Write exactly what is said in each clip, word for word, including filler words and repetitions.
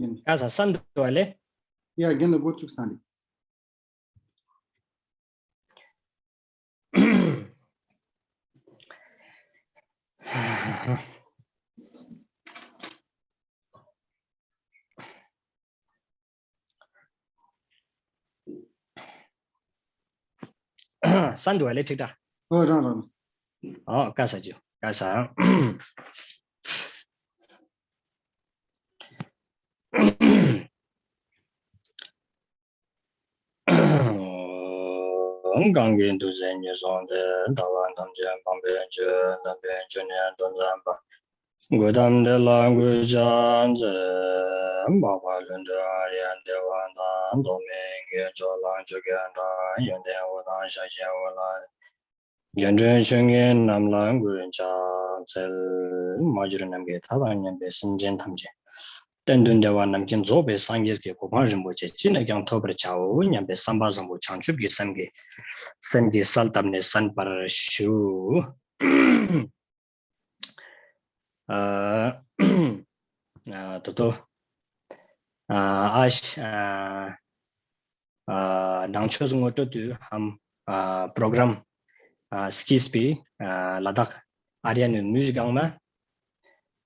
ཡིན། ཀ་ས་སན་དུ་བ་ལེ། ཡ་རྒན་ལ་འགོ་བཙུགས་སང་ལེ། སན་དུ་བ་ལེ། ཐིག་ཏ། ཨོ་རང་རང་། ཨོ་ཀ་ས་ཇུ་ཀ་ས། གང་གིས་ཐུགས་བརྩེ་ཉེར་བཟུང་སྟེ། ལྟ་བ་ཐམས་ཅད་སྤང་བའི་ཕྱིར། དམ་པའི་ཆོས་ནི་སྟོན་མཛད་པ། གཽ་ཏམ་དེ་ལ་གུས་ཕྱག་འཚལ། འཕགས་པ་ཀླུ་སྒྲུབ་ཨཱརྱ་དེ་བ་དང་། ཐོགས་མེད་དགེ་ཚུལ་ལ་ཆོས་ཀྱི་སྒྲ། ཡོན་ཏན་འོད་དང་ཕྱག་བཞིའི་འོད་ལ། རྒྱ་གྲོལ་ཆོས་དབྱིངས་རྣམས་ལ་གུས་ཕྱག་འཚལ། མ་གྱུར་ནམ་མཁའི་མཐའ་དང་མཉམ་པའི་སེམས་ཅན་ཐམས་ཅད་གཏན་དུ་བདེ་བ་རྣམ་མཁྱེན་རྫོགས་པའི་སངས་རྒྱས་ཀྱི་གོ་འཕང་རིན་པོ་ཆེ་ཅི་ནས་ཀྱང་ཐོབ་པར་བྱའོ་སྙམ་པའི་བསམ་པ་བཟང་པོ་བྱང་ཆུབ་ཀྱི་སེམས་ཀྱིས་སེམས་ཀྱི་གསལ་བཏབ་ནས་གསན་པར་ཞུ། ཨ་ཨ་ད་ལྟོ་ཨ་ཨ་ཨ་ནང་ཆོས་ངོ་སྤྲོད་དུས་ཧམ་ཨ་པྲོ་གྲམ་ཨ་སྐྱིས་པའི་ཨ་ལ་དྭགས་ཨཱརྱ་ནུ་མུས་གང་མ།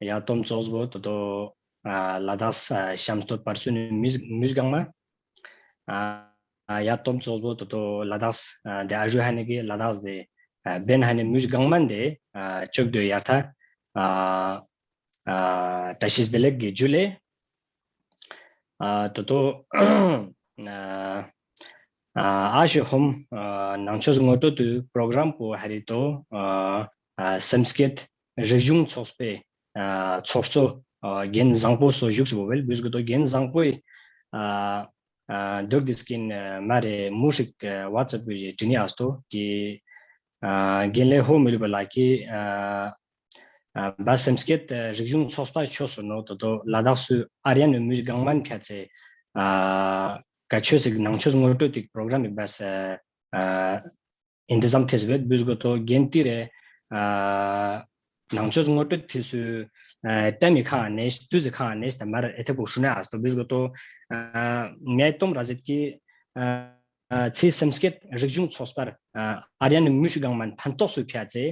ཡ་ཏོམ་ཙོགས་པོ་ད་ལྟོ་ཨ་ལ་དྭགས་ཨ་ཤམ་སྟོད་བར་སུ་ནུ་མུས་མུས་གང་མ། ཨ་ཡ་ཏོམ་ཙོགས་པོ་ད་ལྟོ་ལ་དྭགས་ཨ་དེ་ཨ་ཞུ་ཧ་ནི་གི་ལ་དྭགས་དེ་ཨ་བན་ཧ་ནི་མུས་གང་མ་དེ་ཨ་ཅོག་དོ་ཡར་ཐ་ཨ་ཨ་བཀྲ་ཤིས་བདེ་ལེགས་ཀྱི་ཇུ་ལེ། ཨ་ད་ལྟོ་ཨ་ཨ་ཨ་ཞུ་ཧོམ་ཨ་ནང་ཆོས་ངོ་སྤྲོད་དུ་པྲོ་གྲམ་པོ་ཧ་རི་ཏོ་ཨ་ཨ་སེམས་བསྐྱེད་རིག་གཞུང་ཚོགས་པའི་ཨ་ཚོགས་གཙོ་ཨ་རྒན་བཟང་པོ་སོ་བཞུགས་སུ་བོ་བེལ་བུས་གོ་ཏོ་རྒན་བཟང་པོའི་ཨ་ཨ་འདོག་དིས་ཀིན་ཨ་མ་རེ་མུ་ཧྲིག་ཨ་ཝ་ཙབ་གི་ཇེ་ཏྲི་ནི་ཨ་སྟོ་གི་ཨ་རྒན་ལེ་ཧོ་མི་ལུ་བ་ལ་ཀི་ཨ་ཨ་བ་སེམས་བསྐྱེད་ཨ་རིག་གཞུང་ཚོགས་པ་ཆོས་སུ་ནོ་ཏོ་ཏོ་ལ་དྭགས་སུ་ཨཱརྱ་ནུ་མུས་གང་མན་ཁ་ཚེ་ཨ་ག་ཆོས་སིག་ནང་ཆོས་ངོ་སྤྲོད་ཏིག་པྲོ་གྲམ་ཡིག་བས་ཨ་ཨིན་ཏི་ཛམ་ཐེས་བེད་བུས་གོ་ཏོ་རྒན་ཏི་རེ་ཨ་ནང་ཆོས་ངོ་སྤྲོད་ཐེ་སུ་ཨ་ཏ་མི་ཁང་ནེས་ཏུ་ཟི་ཁང་ནེས་ཏ་མར་ཨེ་ཐེ་པོ་ཤུ་ན་ཨ་སྟོ་བུས་གོ་ཏོ་ཨ་མེ་ཏོམ་ར་ཟེད་ཀི་ཨ་ཨ་ཚེ་སེམས་བསྐྱེད་རིག་གཞུང་ཚོགས་པར་ཨ་ཨཱརྱ་ནུ་མུས་གང་མན་ཕན་ཐོགས་སུ་ཕྱད་ཚེ་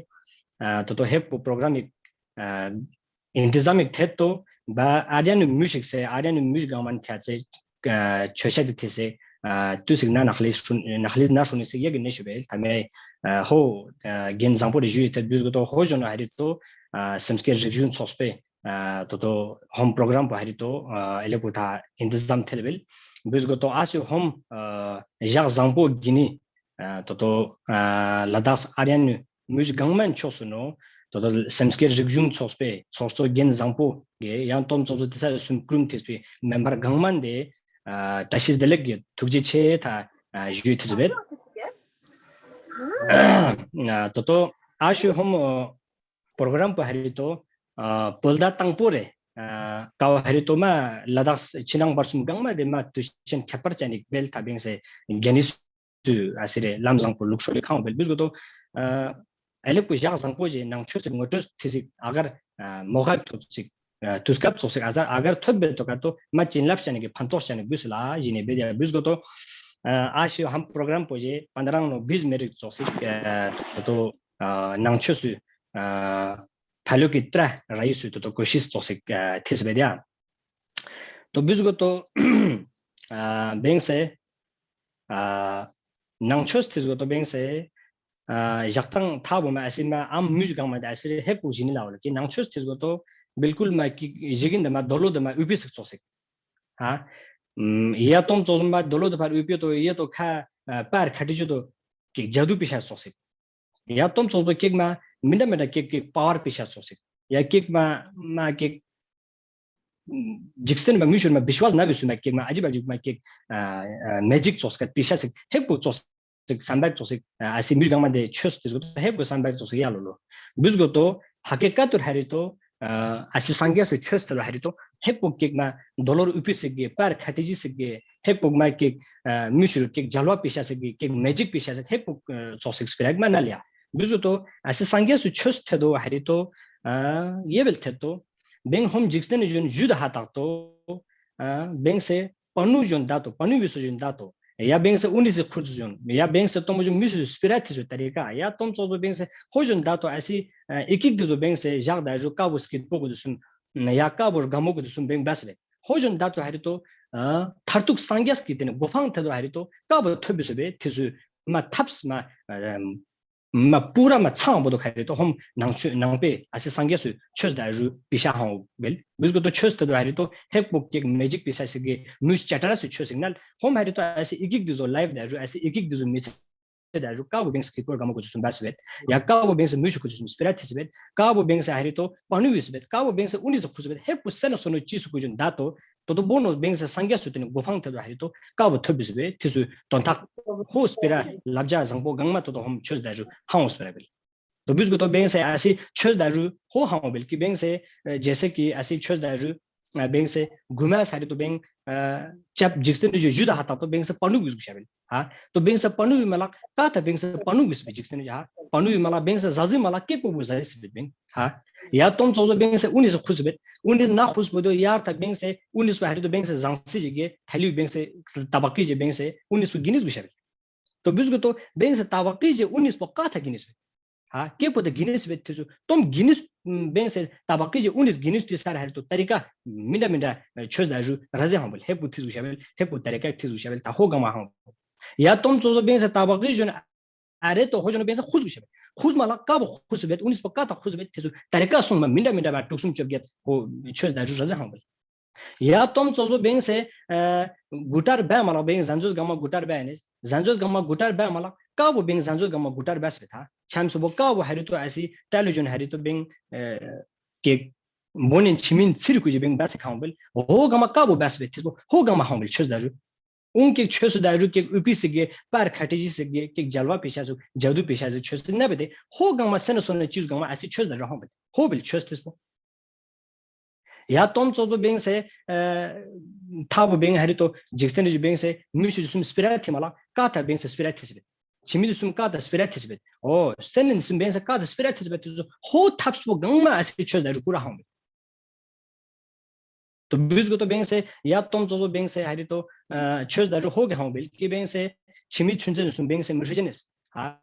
ཨ་ཏོ་ཏོ་ཧེབ་པོ་པྲོ་གྲམ་ཡིག་ཨ་ཨིན་ཏི་ཛམ་ཡིག་ཐེད་ཏོ་བ་ཨཱརྱ་ནུ་མུས་ཤིག་སེ་ཨཱརྱ་ནུ་མུས་གང་མན་ཕྱད་ཚེ་ཨ་ཆོས་ཤ་དི་ཐེ་སེ་ཨ་ཏུས་སིག་ན་ནག་ལིས་ཤུ་ནག་ལིས་ན་ཤུ་ནི་སིག་ཡ་གི་ནེ་ཤུ་བེལ་ཐ་མེ་ཨ་ཧོ་ཨ་རྒན་བཟང་པོ་རེ་ཞུ་ཡི་ཐེད་བུས་གོ་ཏོ་ཧོ་ཞོ་ནོ་ཧ་རི་ཏོ་ཨ་སེམས་བསྐྱེད་རིག་གཞུང་ཚོགས་པའི་ཨ་ཏོ་ཏོ་ཧོམ་པྲོ་གྲམ་པོ་ཧ་རི་ཏོ་ཨ་ཨེ་ལེ་པོ་ཐ་ཨིན་ཏི་ཛམ་ཐེལ་བེལ་བུས་གོ་ཏོ་ཨ་ཅུ་ཧོམ་ཨ་ཞག་བཟང་པོ་གི་ནི་ཨ་ཏོ་ཏོ་ཨ་ལ་དྭགས་ཨཱརྱ་ནུ་མུས་གང་མན་ཆོས་སུ་ནོ་ཏོ་ཏོ་སེམས་བསྐྱེད་རིག་གཞུང་ཚོགས་པའི་ཚོགས་གཙོ་རྒན་བཟང་པོ་གི་ཡང་ཏོམ་ཚོགས་གཙོ་ཏི་ས་སུམ་ཀྲུམ་ཐེས་པའི་མེམ་བར་གང་མན་དེ་ཨ་བཀྲ་ཤིས་བདེ་ལེགས་ཀྱི་ཐུགས་རྗེ་ཆེ་ཐ་ཨ་ཞུ་ཐེ་ཟི་བེད། ཨ་ཏོ་ཏོ་ཨ་ཞུ་ཧོམ་པྲོ་གྲམ་པོ་ཧ་རི་ཏོ་ཨ་པོལ་ད་ཏང་པོ་རེ་ཨ་ཀའོ་ཧ་རི་ཏོ་མ་ལ་དྭགས་ཕྱི་ནང་བར་གསུམ་གང་མ་དེ་མ་ཏུས་ཆེན་ཁྱད་པར་ཅན་ནིག་བེལ་ཐ་བེང་སེ་རྒྱ་ནི་སུ་ཨ་སི་རེ་ལམ་བཟང་པོ་ལུགས་སྲོལ་ལི་ཁང་བེལ་བུས་གོ་ཏོ་ཨ་ཨེ་ལེ་པོ་ཞག་བཟང་པོ་ཞེ་ནང་ཆོས་སི་ངོ་སྤྲོད་ཐེ་སིག་ཨ་གར་ཨ་མོ་ཁ་ཐོབ་སིག་ཨ་ཏུས་སྐབས་ཚོགས་སིག་ཨ་ཟར་ཨ་གར་ཐོབ་བེལ་ཏོ་ཀ་ཏོ་མ་ཅིན་ལབ་ཤ་ནི་གི་ཕན་ཐོགས་ཤ་ནི་བུས་ལ་ཞི་ནི་བེལ་ཡ་བུས་གོ་ཏོ་ཨ་ཨ་ཞི་ཧམ་པྲོ་གྲམ་པོ་ཞེ་པན་དྲང་ནོ་བིས་མེ་རིག་ཚོགས་སིག་ཨ་ཏོ་ཏོ་ཨ་ནང་ཆོས་སུ་ཨ་ཕ་ལོ་ཀི་ཏྲ་ར་ཡི་སུ་ཏོ་ཏོ་ཀོ་ཤིས་ཚོགས་སིག་ཨ་ཐེ་སི་བེ་དེ་ཡ། ཏོ་བུས་གོ་ཏོ་ཨ་བེང་སེ་ཨ་ནང་ཆོས་ཐེ་སི་གོ་ཏོ་བེང་སེ་ཨ་ཞག་ཐང་ཐ་བོ་མ་ཨ་སི་མ་ཨམ་མུས་གང་མ་དེ་ཨ་སི་རེ་ཧེ་ཀོ་ཞི་ནི་ལ་བོ་ལ་ཀི་ནང་ཆོས་ཐེ་སི་གོ་ཏོ་བིལ་ཀུལ་མ་ཀི་ཞི་གིན་དེ་མ་དོ་ལོ་དེ་མ་ཨུ་པི་སིག་ཚོགས་སིག་ཧ། ཡ་ཏོམ་ཚོགས་མ་དོ་ལོ་དེ་ཕར་ཨུ་པི་ཏོ་ཡ་ཏོ་ཁ་ཨ་པར་ཁ་ཏི་ཇུ་ཏོ་ཀི་ཇ་དུ་པི་ཤ་ཚོགས་སིག་ཡ་ཏོམ་ཚོགས་པ་ཀེག་མ་མི་འདྲ་མི་འདྲ་ཀེག་ཀེག་པ་ཝར་པི་ཤ་ཚོགས་སིག་ཡ་ཀེག་མ་མ་ཀེག་འཇིག་རྟེན་པ་མི་ཤུར་མ་བི་ཤུ་ཝཱལ་ན་བི་སུ་མ་ཀེག་མ་ཨ་ཇི་བ་ཇི་མ་ཀེག་ཨ་མེ་ཇིག་ཚོགས་སིག་པི་ཤ་སིག་ཧེ་པོ་ཚོགས་སིག་སམ་བག་ཚོགས་སིག་ཨ་སི་མུས་གང་མ་དེ་ཆོས་སི་ཏེ་ཟུག་ཧེ་པོ་སམ་བག་ཚོགས་སིག་ཡ་ལོ་ལོ་བུས་གོ་ཏོ་ཧ་ཀེ་ཀ་ཏུར་ཧ་རི་ཏོ་ཨ་སི་སངས་རྒྱས་སི་ཆོས་ཐལ་ལ་ཧ་རི་ཏོ་ཧེ་པོ་ཀེག་མ་དོ་ལོ་རུ་ཨུ་པི་སིག་གི་པར་ཁ་ཏི་ཇི་སིག་གི་ཧེ་པོ་མ་ཀེག་ཨ་མི་ཤུར་ཀེག་ཇལ་ཝ་པི་ཤ་སིག་གི་ཀེག་མེ་ཇིག་པི་ཤ་སིག་ཧེ་པོ་ཚོགས་སིག་སྤི་རག་མ་ན་ལ་ཡ་བུས་གོ་ཏོ་ཨ་སི་སངས་རྒྱས་སི་ཆོས་ཐལ་དོ་ཧ་རི་ཏོ་ཨ་ཡེ་བེལ་ཐལ་དོ་བེང་ཧོམ་འཇིག་རྟེན་ནི་ཞུན་ཞུ་ད་ཧ་ཏག་ཏོ་ ཨ་བེངས་སེ་པ་ནུ་ཡོན་ད་ཏོ། པ་ནུ་བི་སོ་ཡོན་ད་ཏོ། ཡ་བེངས་སེ་ཨུ་ནི་སི་ཁུར་ཏུ་ཡོན། ཡ་བེངས་སེ་ཏོམ་བོ་ཇོ་མུ་སི་སྤི་ར་ཐི་སུ་ཏ་རི་ཀ། ཡ་ཏོམ་ཙོགས་པོ་བེངས་སེ་ཧོ་ཡོན་ད་ཏོ། ཨ་སི་ཨ་ཨིག་ཨིག་དི་ཟོ་བེངས་སེ་ཞག་ད་ཞུ་ཀ་བོ་སྐྱིད་པོ་གི་དུ་སུམ། ཡ་ཀ་བོ་ག་མོ་གི་དུ་སུམ་བེངས་བས་སེ་བེ། ཧོ་ཡོན་ད་ཏོ་ཧ་རི་ཏོ། ཨ་མཐར་ཐུག་སངས་རྒྱས་ཀྱི་ཏེ་ནི་གོ་འཕང་ཐད་དོ་ཧ་རི་ཏོ་ཀ་བོ་ཐོབ་བི་སུ་བེ་ཐི་སུ་མ་ཐབས་མ་ཨ་མ་པུ་ར་མ་ཚང་བོ་དོ་ཧ་རི་ཏོ་ཧོམ་ནང་ཆོས་ནང་པའི་ཨ་སི་སངས་རྒྱས་སུ་ཆོས་ད་ཞུ་པི་ཤ་ཧང་བེལ། བུས་གོ་ཏོ་ཆོས་ཐད་དོ་ཧ་རི་ཏོ་ཧེག་པོ་ཀེག་མེ་ཇིག་པི་ཤ་སི་གི་མུས་ཅ་ཏ་ར་སུ་ཆོས་སིག་ནལ་ཧོམ་ཧ་རི་ཏོ་ཨ་སི་ཨིག་ཨིག་དི་ཟོ་ལའིབ་ད་ཞུ། ཨ་སི་ཨིག་ཨིག་དི་ཟོ་མི་ཚེ་ད་ཞུ་ཀ་བོ་བེངས་སེ་སྐྱིད་པོ་ག་མོ་གི་དུ་སུམ་བས་སེ་བེ། ཡ་ཀ་བོ་བེངས་སེ་མུ་ཤུ་གི་དུ་སུམ་སྤི་ར་ཐི་སེ་བེ། ཀ་བོ་བེངས་སེ་ཧ་རི་ཏོ་པ་ནུ་བི་སེ་བེ། ཀ་བོ་བེངས་སེ་ཨུ་ནི་སི་ཁུ་སེ་བེ། ཧེག་པོ་སེ་ན་སོ་ནོ་ཅི་སུ་གུ་ཡོན་ད་ཏོ། ཏོ་ཏོ་བོ་ནོ་བེངས་སེ་སངས་རྒྱས་སུ་ཏེ་ནི་གོ་འཕང་ཐད་དོ་ཧ་རི་ཏོ་ཀ་བོ་ཐོབ་བི་སུ་བེ་ཐི་སུ་དོན་དག་ཧོ་སྤི་ར་ལབ་ཇ་བཟང་པོ་གང་མ་ཏོ་ཏོ་ཧོམ་ཆོས་ད་ཞུ་ཧང་བོ་སྤི་ར་བེལ། ཏོ་བུས་གོ་ཏོ་བེངས་སེ་ཨ་སི་ཆོས་ད་ཞུ་ཧོ་ཧང་བོ་བེལ་ཀི་བེངས་སེ་ཨ་ཇེ་སེ་ཀི་ཨ་སི་ཆོས་ད་ཞུ་ཨ་བེངས་སེ་གུ་མ་ས་ཧ་རི་ཏོ་བེངས་ཨ་ཅབ་ཇིག་རྟེན་རི་ཞུ་ཞུ་ད་ཧ་ཏག་ཏོ་བེངས་སེ་པ་ནུ་བི་སུ་ཤ་བེལ། ཧ་ཏོ་བེངས་སེ་པ་ནུ་བི་མ་ལག་ཀ་ཐ་བེངས་སེ་པ་ནུ་བི་སུ་བེ་ཇིག་རྟེན་རི་ཧ་པ་ནུ་བི་མ་ལག་བེངས་སེ་ཟ་ཟི་མ་ལག་ཀེག་པོ་བུ་ཟ་ཟི་སུ་བེ་བེངས། ཧ་ཡ་ཏོམ་ཙོགས་ལོ་བེངས་སེ་ཨུ་ནི་སི་ཁུ་སུ་བེ། ཨུ་ནི་ན་ཁུ་སུ་བེ་ཏོ་ཡར་ཐ་བེངས་སེ་ཨུ་ནི་སི་བ་ཧ་རི་ཏོ་བེངས་སེ་ཟངས་སི་ཞིག་གི་ཐ་ལིའུ་བེངས་སེ་ཏ་བག་ཀི་ཞིག་བེངས་སེ་ཨུ་ནི་སི་གི་ནི་སུ་ཤ་བེ། ཏོ་བུས་གོ་ཏོ་བེངས་སེ་ཏ་བག་ཀི་ཞིག་ཨུ་ནི་སི་བོ་ཀ་ཐ་གི་ནི་སུ་བེ། ཧ་ཀེག་པོ་ཏ་གི་ནི་སུ་བེ་ཐི་སུ་ཏོམ་གི་ནི་སུ་བེངས་སེ་ཏ་བག་ཀི་ཞིག་ཨུ་ནི་སི་གི་ནི་སུ་ཏི་སར་ཧ་རི་ཏོ་ཏ་རི་ཀ་མི་འདྲ་མི་འདྲ་ཆོས་ད་ཞུ་ར་ཟི་ཧང་བེལ། ཧེག་པོ་ཐི་སུ་ཤ་བེལ། ཧེག་པོ་ཏ་རི་ཀ་ཐི་སུ་ཤ་བེལ། ཏ་ཧོ་གང་མ་ཧང་བེལ། ཡ་ཏོམ་ཙོགས་ལོ་བེངས་སེ་ཏ་བག་ཀི་ཞིག་ཨ་རེ་ཏོ་ཧོ་ཇོ་ནོ་བེངས་སེ་ཁུ་སུ་ཤ་བེ། ཁུ་མ་ལག་ཀ་བོ་ཁུ་སུ་བེ། ཨུ་ནི་སི་བོ་ཀ་ཐ་ཁུ་སུ་བེ་ཐི་སུ་ཏ་རི་ཀ་སོང་མ་མི་འདྲ་མི་འདྲ་བ་དྲུག་སུམ་ཅོ་བརྒྱད་ཧོ་ཆོས་ད་ཞུ་ར་ཟི་ཧང་བེལ། ཡ་ཏོམ་ཙོགས་ལོ་བེངས་སེ་ཨ་གུ་ཏར་བེ་མ་ལག་བེངས་ཟན་ཟོས་གང་མ་གུ་ཏར་བེ་ནི་ཟན་ཟོས་གང་མ་གུ་ཏར་བེ་མ་ལག་ཀ་བོ་བེངས་ཟན་ཟོས་གང་མ་གུ་ཏར་བེ་སུ་བེ་ཐ་ཆམ་སུ་བོ་ཀ་བོ་ཧ་རི་ཏོ་ཨ་སི་ཏ་ལུ་ཇོན་ཧ་རི་ཏོ་བེངས་ཨ་ཀེག་བོ་ནི་ཆི་མིན་ཚིར་ཁུ་ཞིག་བེངས་བེ་སེ་ཁང་བེལ། ཧོ་གང་མ་ཀ་བོ་བེ་སུ་བེ་ཐི་སུ་ཧོ་གང་མ་ཧང་བེལ་ཆོས་ད་ཞུ། ཨུང་ཀེག་ཆོས་སུ་ད་རུ་ཀེག་ཨུ་པི་སི་གེ་པར་ཁ་ཏི་ཞི་སི་གེ་ཀེག་ཇལ་བ་པི་ཤ་སུ་ཇལ་དུ་པི་ཤ་སུ་ཆོས་སུ་ན་བེ་ཏེ་ཧོ་གང་མ་སེ་ན་སོ་ན་ཅིས་གང་མ་ཨ་སི་ཆོས་ད་རུ་ཧང་བེ་ཧོ་བེལ་ཆོས་ཐི་སུ་བོ། ཡ་ཏོམ་ཙོགས་བོ་བེངས་སེ་ཨ་ཐ་བོ་བེངས་ཧ་རི་ཏོ་ཇིག་རྟེན་རི་བེངས་སེ་མུ་ཤུ་སུམ་སྤི་ར་ཐི་མ་ལག་ཀ་ཐ་བེངས་སེ་སྤི་ར་ཐི་སུ་བེ། ཆི་མི་དུ་སུམ་ཀ་ཐ་སྤི་ར་ཐི་སུ་བེ། ཨོ་སེ་ན་སུམ་བེངས་སེ་ཀ་ཐ་སྤི་ར་ཐི་སུ་བེ་ཐི་སུ་ཧོ་ཐབས་བོ་གང་མ་ཨ་སི་ཆོས་ད་རུ་ཀུ་ར་ཧང་བེ། ཏོ་བུས་གོ་ཏོ་བེངས་སེ་ཡ་ཏོམ་ཙོགས་ལོ་བེངས་སེ་ཧ་རི་ཏོ་ཨ་ཆོས་ད་རུ་ཧོ་གི་ཧང་བེལ་ཀི་བེངས་སེ་ཆི་མི་ཆུན་ཙེ་ནི་སུམ་བེངས་སེ་མུ་ཤུ་ཅེ་ནི་སུ་ཧ་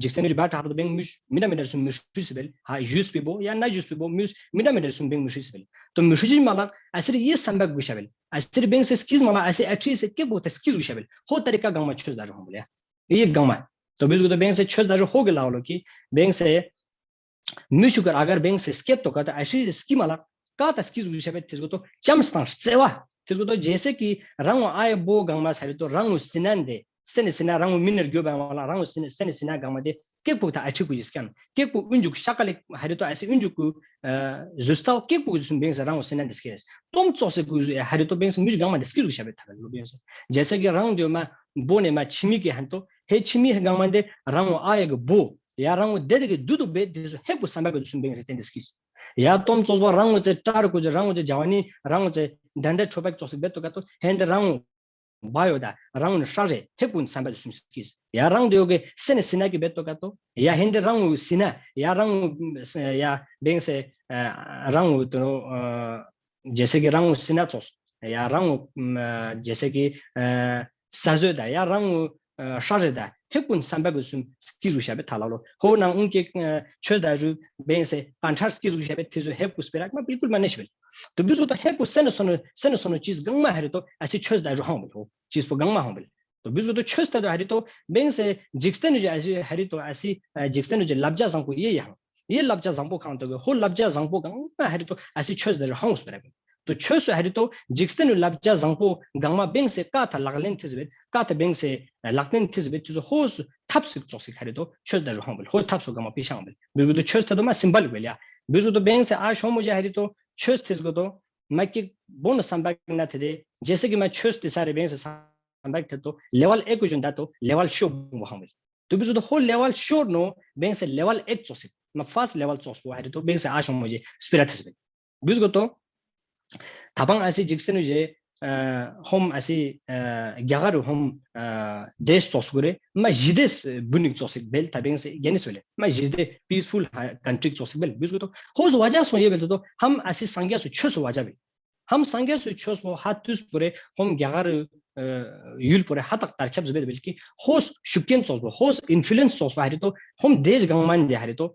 ཇིག་རྟེན་རི་བ་ཏ་ཧ་རི་ཏོ་བེངས་མུ་ཤུ་མི་ན་མི་ན་སུམ་མུ་ཤུ་སུ་བེལ། ཧ་ཞུས་པི་བོ་ཡ་ན་ཞུས་པི་བོ་མུ་མི་ན་མི་ན་སུམ་བེངས་མུ་ཤུ་སུ་བེལ། ཏོ་མུ་ཤུ་ཅེ་མ་ལག་ཨ་སི་རི་ཡེ་སམ་བག་གུ་ཤ་བེལ། ཨ་སི་རི་བེངས་སེ་སྐྱིས་མ་ལག་ཨ་སི་ཨ་ཁྲི་སེ་ཀེག་བོ་ཏ་སྐྱིས་གུ་ཤ་བེལ། ཧོ་ཏ་རི་ཀ་གང་མ་ཆོས་ད་རུ་ཧང་བེལ་ཡ། ཡེ་གང་མ། ཏོ་བུས་གོ་ཏོ་བེངས་སེ་ཆོས་ད་རུ་ཧོ་གི་ལའོ་ལོ་ཀི་བེངས་སེ་མུ་ཤུ་གར་ཨ་གར་བེངས་སེ་སྐྱེད་ཏོ་ཀ་ཏ་ཨ་སི་སྐྱིས་མ་ལག་ཀ་ཏ་སྐྱིས་གུ་ཤ་བེ་ཐི་སུ་གོ་ཏོ་ཆམ་སྟང་རྩེ་བ་ཐི་སུ་གོ་ཏོ་ཇེ་སེ་ཀི་རང་ངོ་ཨ་ཡེ་བོ་གང་མ་ས་རི་ཏོ་རང་ངོ་སི་ན་འདི་སེ་ནི་སི་ན་རང་ངོ་མི་ནི་རྒྱོ་བ་མ་ལག་རང་ངོ་སི་ནི་སེ་ནི་སི་ན་གང་མ་འདི་ཀེག་པོ་ཏ་ཨ་ཁྲི་གུ་ཞིག་སྐྱན་ཀེག་པོ་ཨུན་ཇུག་ཤ་ཀ་ལེ་ཧ་རི་ཏོ་ཨ་སི་ཨུན་ཇུག་གུ་ཨ་ཟུ་སྟའོ་ཀེག་པོ་གུ་སུམ་བེངས་སེ་རང་ངོ་སི་ན་འདི་སྐྱེ་རེ་ཏོམ་ཙོགས་སེ་གུ་ཧ་རི་ཏོ་བེངས་སེ་མུ་ཤུ་གང་མ་འདི་སྐྱིས་གུ་ཤ་བེ་ཐ་ལོ་བེངས་སེ་ཇེ་སེ་ཀི་རང་འདི་མ་བོ་ནི་མ་ཆི་མི་གི་ཧན་ཏོ་ཧེ་ཆི་མི་གང་མ་འདི་རང་ངོ་ཨ་ཡེ་གི་བོ་ཡ་རང་ངོ་དེ་དེ་གི་དུ་དུ་བེ་དེ་སུ་ཧེ་པུ་སམ་བག་གི་དུ་སུམ་བེངས་སེ་ཏེན་དེ་སྐྱིས། ཡ་ཏོམ་ཙོགས་བོ་རང་ངོ་ཚེ་ཏྲར་ཀུ་ཅེ་རང་ངོ་ཚེ་ཇ་བ་ནི་རང་ངོ་ཚེ་དན་དྲ་ཆོ་བག་ཙོགས་སི་བེ་ཏོ་ཀ་ཏོ་ཧེན་དེ་རང་ངོ་བ་ཡོ་ད་རང་ངོ་ཧྲ་རེ་ཧེ་པུ་སམ་བག་དུ་སུམ་སྐྱིས། ཡ་རང་དེ་ཡོ་གི་སེ་ནི་སི་ན་གི་བེ་ཏོ་ཀ་ཏོ་ཡ་ཧེན་དེ་རང་ངོ་སི་ན་ཡ་རང་ངོ་ཡ་བེངས་སེ་རང་ངོ་དོ་ནོ་ཇེ་སེ་ཀི་རང་ངོ་སི་ན་ཙོགས་ཡ་རང་ངོ་ཇེ་སེ་ཀི་ས་ཟོས་ད་ཡ་རང་ངོ་ཧྲ་རེ་ད་ཧེ་པུ་སམ་བག་གི་སུམ་སྐྱིས་གུ་ཤ་བེ་ཐ་ལ་ལོ། ཧོ་ནང་ཨུན་ཀེག་ཆོས་ད་རུ་བེངས་སེ་ཀན་ཁྲར་སྐྱིས་གུ་ཤ་བེ་ཐི་སུ་ཧེ་པུ་སྤེ་ར་མ་བིལ་ཀུལ་མ་ནེ་ཤ་བེ། ཏོ་བུས་གོ་ཏོ་ཧེ་པུ་སེ་ན་སོ་ན་སེ་ན་སོ་ན་ཅིས་གང་མ་ཧ་རི་ཏོ་ཨ་སི་ཆོས་ད་རུ་ཧང་བེ་ཧོ་ཅིས་པོ་གང་མ་ཧང་བེ། ཏོ་བུས་གོ་ཏོ་ཆོས་ད་རུ་ཧ་རི་ཏོ་བེངས་སེ་ཇིག་རྟེན་རི་ཨ་སི་ཧ་རི་ཏོ་ཨ་སི་ཇིག་རྟེན་རི་ལབ་ཇ་བཟང་པོ་ཡེ་ཡ་ཧང་། ཡེ་ལབ་ཇ་བཟང་པོ་གང་ཏོ་གི་ཧོ་ལབ་ཇ་བཟང་པོ་གང་མ་ཧ་རི་ཏོ་ཨ་སི་ཆོས་ད་རུ་ཧང་སྤེ་ར་གི། ཏོ་ཆོས་སུ་ཧ་རི་ཏོ་ཇིག་རྟེན་ནི་ལབ་ཇ་བཟང་པོ་གང་མ་བེངས་སེ་ཀ་ཐ་ལག་ལེན་ཐི་སུ་བེ་ཀ་ཐ་བེངས་སེ་ལག་ལེན་ཐི་སུ་བེ་ཐི་སུ་ཧོ་སུ་ཐབས་སུ་ཙོགས་སི་ཧ་རི་ཏོ་ཆོས་ད་རུ་ཧང་བེ་ཧོ་ཐབས་སུ་གང་མ་པི་ཤང་བེ་བུས་གོ་ཏོ་ཆོས་ད་དོ་མ་སིམ་བལ་བེ་ཡ་བུས་གོ་ཏོ་བེངས་སེ་ཨ་ཤོ་མོ་ཇ་ཧ་རི་ཏོ་ཆོས་ཐི་སུ་གོ་ཏོ་མ་ཀེག་བོ་ནི་སམ་བག་ན་ཐེ་དེ་ཇེ་སེ་ཀི་མ་ཆོས་ཐི་ས་རེ་བེངས་སེ་སམ་བག་ཐེ་ཏོ་ལེ་ཝལ་ཨེག་གུ་ཞོན་ད་ཏོ་ལེ་ཝལ་ཤོ་བོ་ཧང་བེ། ཏོ་བུས་གོ་ཏོ་ཧོ་ལེ་ཝལ་ཤོ་ནོ་བེངས་སེ་ལེ་ཝལ་ཨེག་ཙོགས་སི་མ་ཕརསྟ་ལེ་ཝལ་ཙོགས་པོ་ཧ་རི་ཏོ་བེངས་སེ་ཨ་ཤོ་མོ་ཇེ་སྤེ་ར་ཐི་སུ་བེ་བུས་གོ་ཏོ། ཐ་པང་ཨ་སི་ཇིག་རྟེན་ནི་ཇེ་ཧོམ་ཨ་སི་རྒྱ་གར་རུ་ཧོམ་དེཤ་ཙོགས་སུ་གོ་རེ་མ་ཞི་བདེ་བུ་ནིག་ཙོགས་སི་བེལ་ཐ་བེངས་སེ་གྱ་ནི་སུ་བེལ་མ་ཞི་བདེ་པིས་ཕུལ་ཀན་ཊི་ཙོགས་སི་བེལ་བུས་གོ་ཏོ་ཧོ་སུ་བ་ཇ་སོང་ཡེ་བེལ་ཏོ་ཧམ་ཨ་སི་སངས་རྒྱས་སུ་ཆོས་སུ་བ་ཇ་བེལ། Хам саңгес шу чос по ха тус пуре, хом гягар юл пуре, ха так таркап зібе белки. Хос шүкен цос по, хос инфлюенс цос по харито, хом деш гаңман де харито.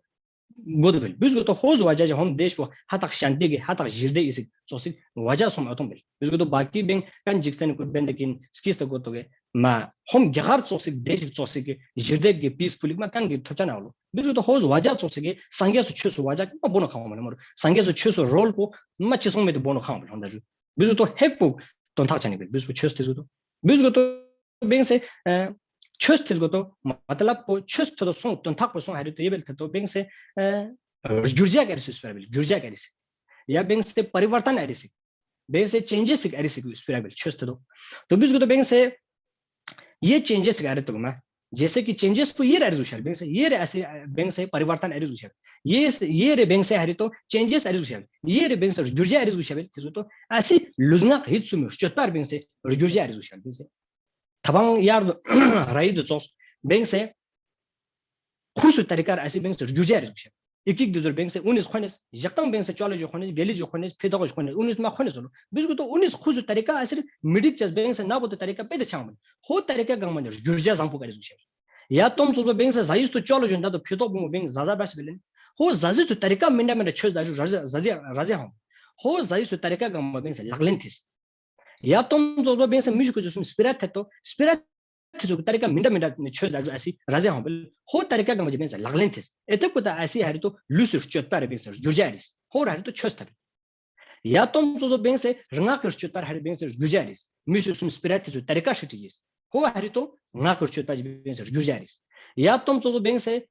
Годы бел. Бүз гото хоз важа же хом деш по, ха так шантеге, ха так жирде исик, цосик, важа сом атом бел. Бүз гото баки бен, кан жикстен курбенде кин, скиста готоге. Ма, хом гягар цосик, дешик цосик, жирдеге, пис пулик ма, кан ги точан аулу. Бүз гото хоз важа цосик, саңгес шу чос важа, ма боно кам бел мор. Саңгес шу чос рол по, ма чесоң мете боно кам бел, онда жу. Бүз гото хек по, тон так чани бел. Бүз по чос тез гото. Бүз гото беңсе, э, чос тез гото, маталап по, чос тодо соң, тон так по соң, харито ебел тодо беңсе, э, гюржа гарис успера бел, гюржа гарис. Я беңсе, паривартан арисик. Беңсе, ченжесик арисик успера бел, чос тодо. То бүз гото беңсе, е ченжесик ари тогма. Жесе ки ченжес по ер арис ушар, беңсе, ер аси, беңсе, паривартан арис ушар. Ес, ер беңсе харито, ченжес арис ушар. Ер беңсе, гюржа арис ушар бел, тез гото. Аси, лүзңақ хит сумы, чот пар беңсе, гюржа арис ушар, беңсе. Табан яр райы да цос. Беңсе, хусу тарикар аси беңсе, гюржа арис ушар. Икик дузур беңсе, унис хонес, жактан беңсе, чола жо хонес, бели жо хонес, педагог жо хонес, унис ма хонес олу. Бүз гото унис хусу тарика асир, мидик час беңсе, набуты тарика беде чаңмын. Хо тарика гаңман, гюржа зампу арис ушар. Я том цо беңсе, заисту чола жонда то педагог бу беңсе, заза бас белен. Хо заисту тарика минда минда чос дажу, разе, разе, разе хам. Хо заисту тарика гаңман беңсе, лаглентис. Я том цо беңсе, мюш кузусум спират тето, спират тизу тарика минда минда чос дажу аси, разе хам бел. Хо тарика гаңман беңсе, лаглентис. Эте кута аси харито, люсур чот пар беңсе, гюржа арис. Хо харито чос таб. Я том цо беңсе, рыңа кыр чот пар хари беңсе, гюржа арис. Мюш усум спират тизу тарика шитигис. Хо харито, рыңа кыр чот пар беңсе, гюржа арис. Я том цо беңсе,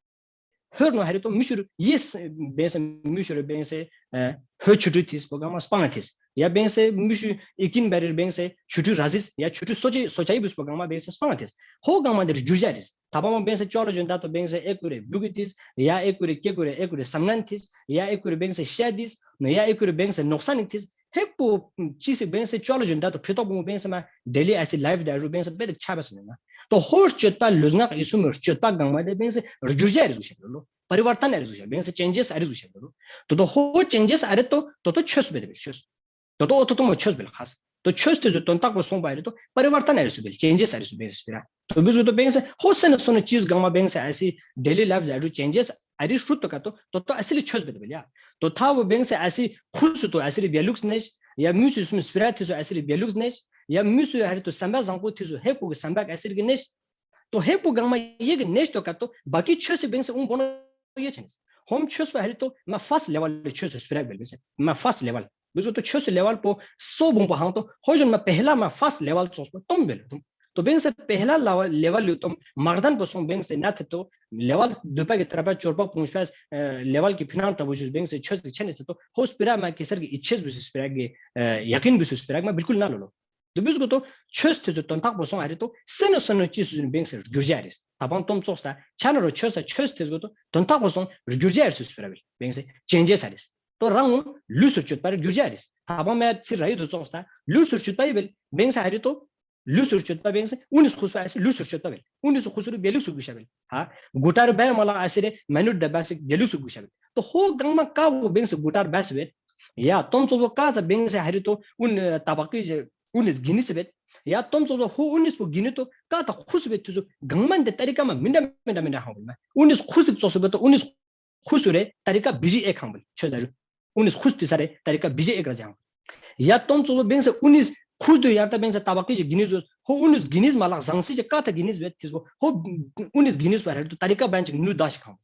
хөр но харито мюшур ес беңсе, мюшур беңсе, э, хө чутру тис, богама спаңа тис. Я беңсе, мюшу икин барир беңсе, чутру разис, я чутру сочай, сочай бус, богама беңсе, спаңа тис. Хо гаңман дер гюржа арис. Табама беңсе, чола жонда то беңсе, экуре бугитис, я экуре, кекуре, экуре самнантис, я экуре беңсе, шадис, но я экуре беңсе, ноксанитис. Хеп по, м, чисик беңсе, чола жонда то педагог бу беңсе ма, дели аси лайв дажу беңсе, бедик чабас мына. То хор чот па, лүзңақ исумыр чот па гаңман де беңсе, гюржа арис ушар лу. Паривартан арис ушар, беңсе, ченжес арис ушар лу. То то хо ченжес арито, то то чос беде бел, чос. То то ото томо чос бел хас. То чос тизу тон так по соң бари то, паривартан арис бел, ченжес арис бел спира. То бүз гото беңсе, хо сен соны чиз гаңман беңсе, аси дели лайв дажу ченжес арис шут то кату, то то асили чос беде бел, я. То табу беңсе, аси хусу то асили белюкс неш, я мюсу сум спира тизу асили белюкс неш, я мюсу харито самба зампу тизу, хеп куги самба асили ги неш. То хеп по гаңман еги неш то кату, баки чоси беңсе, ум боно е ченис. Хом чос па харито, ма фас левал чос спирак бел бесе. Ма фас левал. Бүз гото чос левал по со бум по ханто, хожон ма пехла ма фас левал цос по том бел, том. То беңсе пехла левал, левал лю том, мардан по соң беңсе, нате то, левал дупа ги трапа чорпа пуншпас, э, левал ки пинан та бушус беңсе, чос ки ченис то, хо спира ма кесер ги ичес бус спирак ги, э, якин бус спирак ма билкул на лолу. То бүз гото чос тизу тон так по соң харито, сен соны чиз сузун беңсе, гюржа арис. Табан том цоста, чанро чоста, чос тизу гото, тон так по соң, гюржа арис спира бел. Беңсе, ченжес арис. То раңу, люсур чот пар гюржа арис. Табан ма ци райы то цоста, люсур чот па бел, беңсе харито, люсур чот па беңсе, унис хус па аси, люсур чот па бел. Унис хусуру белюкс гюша бел. Ха, гутар ба мала асире, манур да басик белюкс гюша бел. То хо гаңман каву беңсе гутар бас бел. Я, том цо каза беңсе харито, ун, э, табаки же, унис гинис бел. Я, том цо хо унис по гини то, ката хус бел тизу, гаңман де тарика ма, минда, минда, минда хам бел ма. Унис хусик цосу бел то, унис хусуре, тарика бижи эк хам бел. Чос дажу. Унис хус тисаре, тарика бижи эк разе хам. Я, том цо беңсе, унис хус ду ярта беңсе, табаки же гинис, хо унис гинис малак заңси же ката гинис бел тизу. Хо унис гинис бар, тарика банчик ну дашик хам.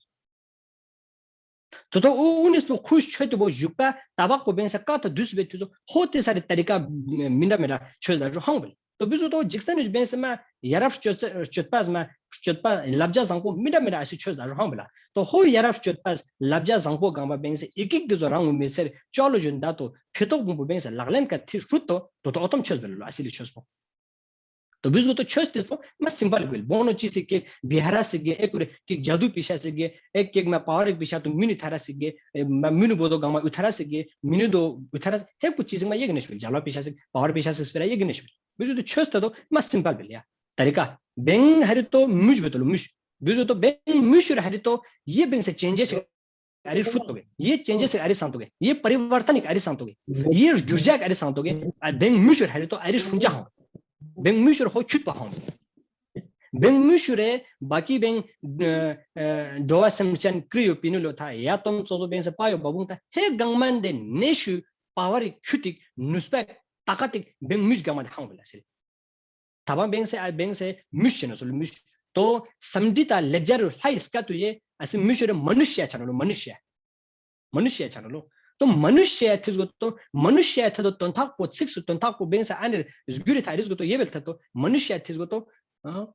То то у унис по хус чоти бо жукпа, табак по беңсе ката дус бел тизу, хо тисари тарика, м, минда минда чос дажу хам бел. То бүз гото жикстан уж беңсе ма, ярап чот, чот пас ма, чот па лабжа зампу минда минда аси чос дажу хам бел. То хо ярап чот пас лабжа зампу гаңман беңсе, икик гизо раңу месер, чола жонда то, педагог бу беңсе, лаглен ка ти шут то, то то отом чос бел лу, асили чос по. То бүз гото чос тис по, ма символ бел. Боно чиси кек бихара сиге, экуре кек жаду пиша сиге, эк кек ма паурик пиша то мюни тара сиге, э, ма мюни бодо гаңман утара сиге, мюни до утара, хеп по чисик ма еги неш бел. Жала пиша сиг, паур пиша сиг спира еги неш бел. Бүз гото чос тадо, ма символ бел, я. Тарика. Бен харито мюш бел то лу, мюш. Бүз гото бен мюшур харито, е беңсе ченжес ari shut toge, ye changes ari sang toge, ye parivartan ik ari sang toge, ye gyurjak ari sang toge, a, beng mushur harito ari shunja hang. Beng mushur ho kyut pa hang. Beng mushure baki beng, eh, eh, dowa semchan kriyo pinulo tha, ya tom tsozo beng se payo babung tha, he gangman de neshu power kyutik nuspa takatik beng mush gangman hang bela siri. Tabang beng se, a, beng se mush chena solo mush. To samdita ledger hai ska tuje, asi mushure manushya chana lo manushya. Manushya chana lo. To manushya tis goto, manushya tado tontak po, six tontak po beng se anir zguri tha ris goto, yebel tado, manushya tis goto, ah,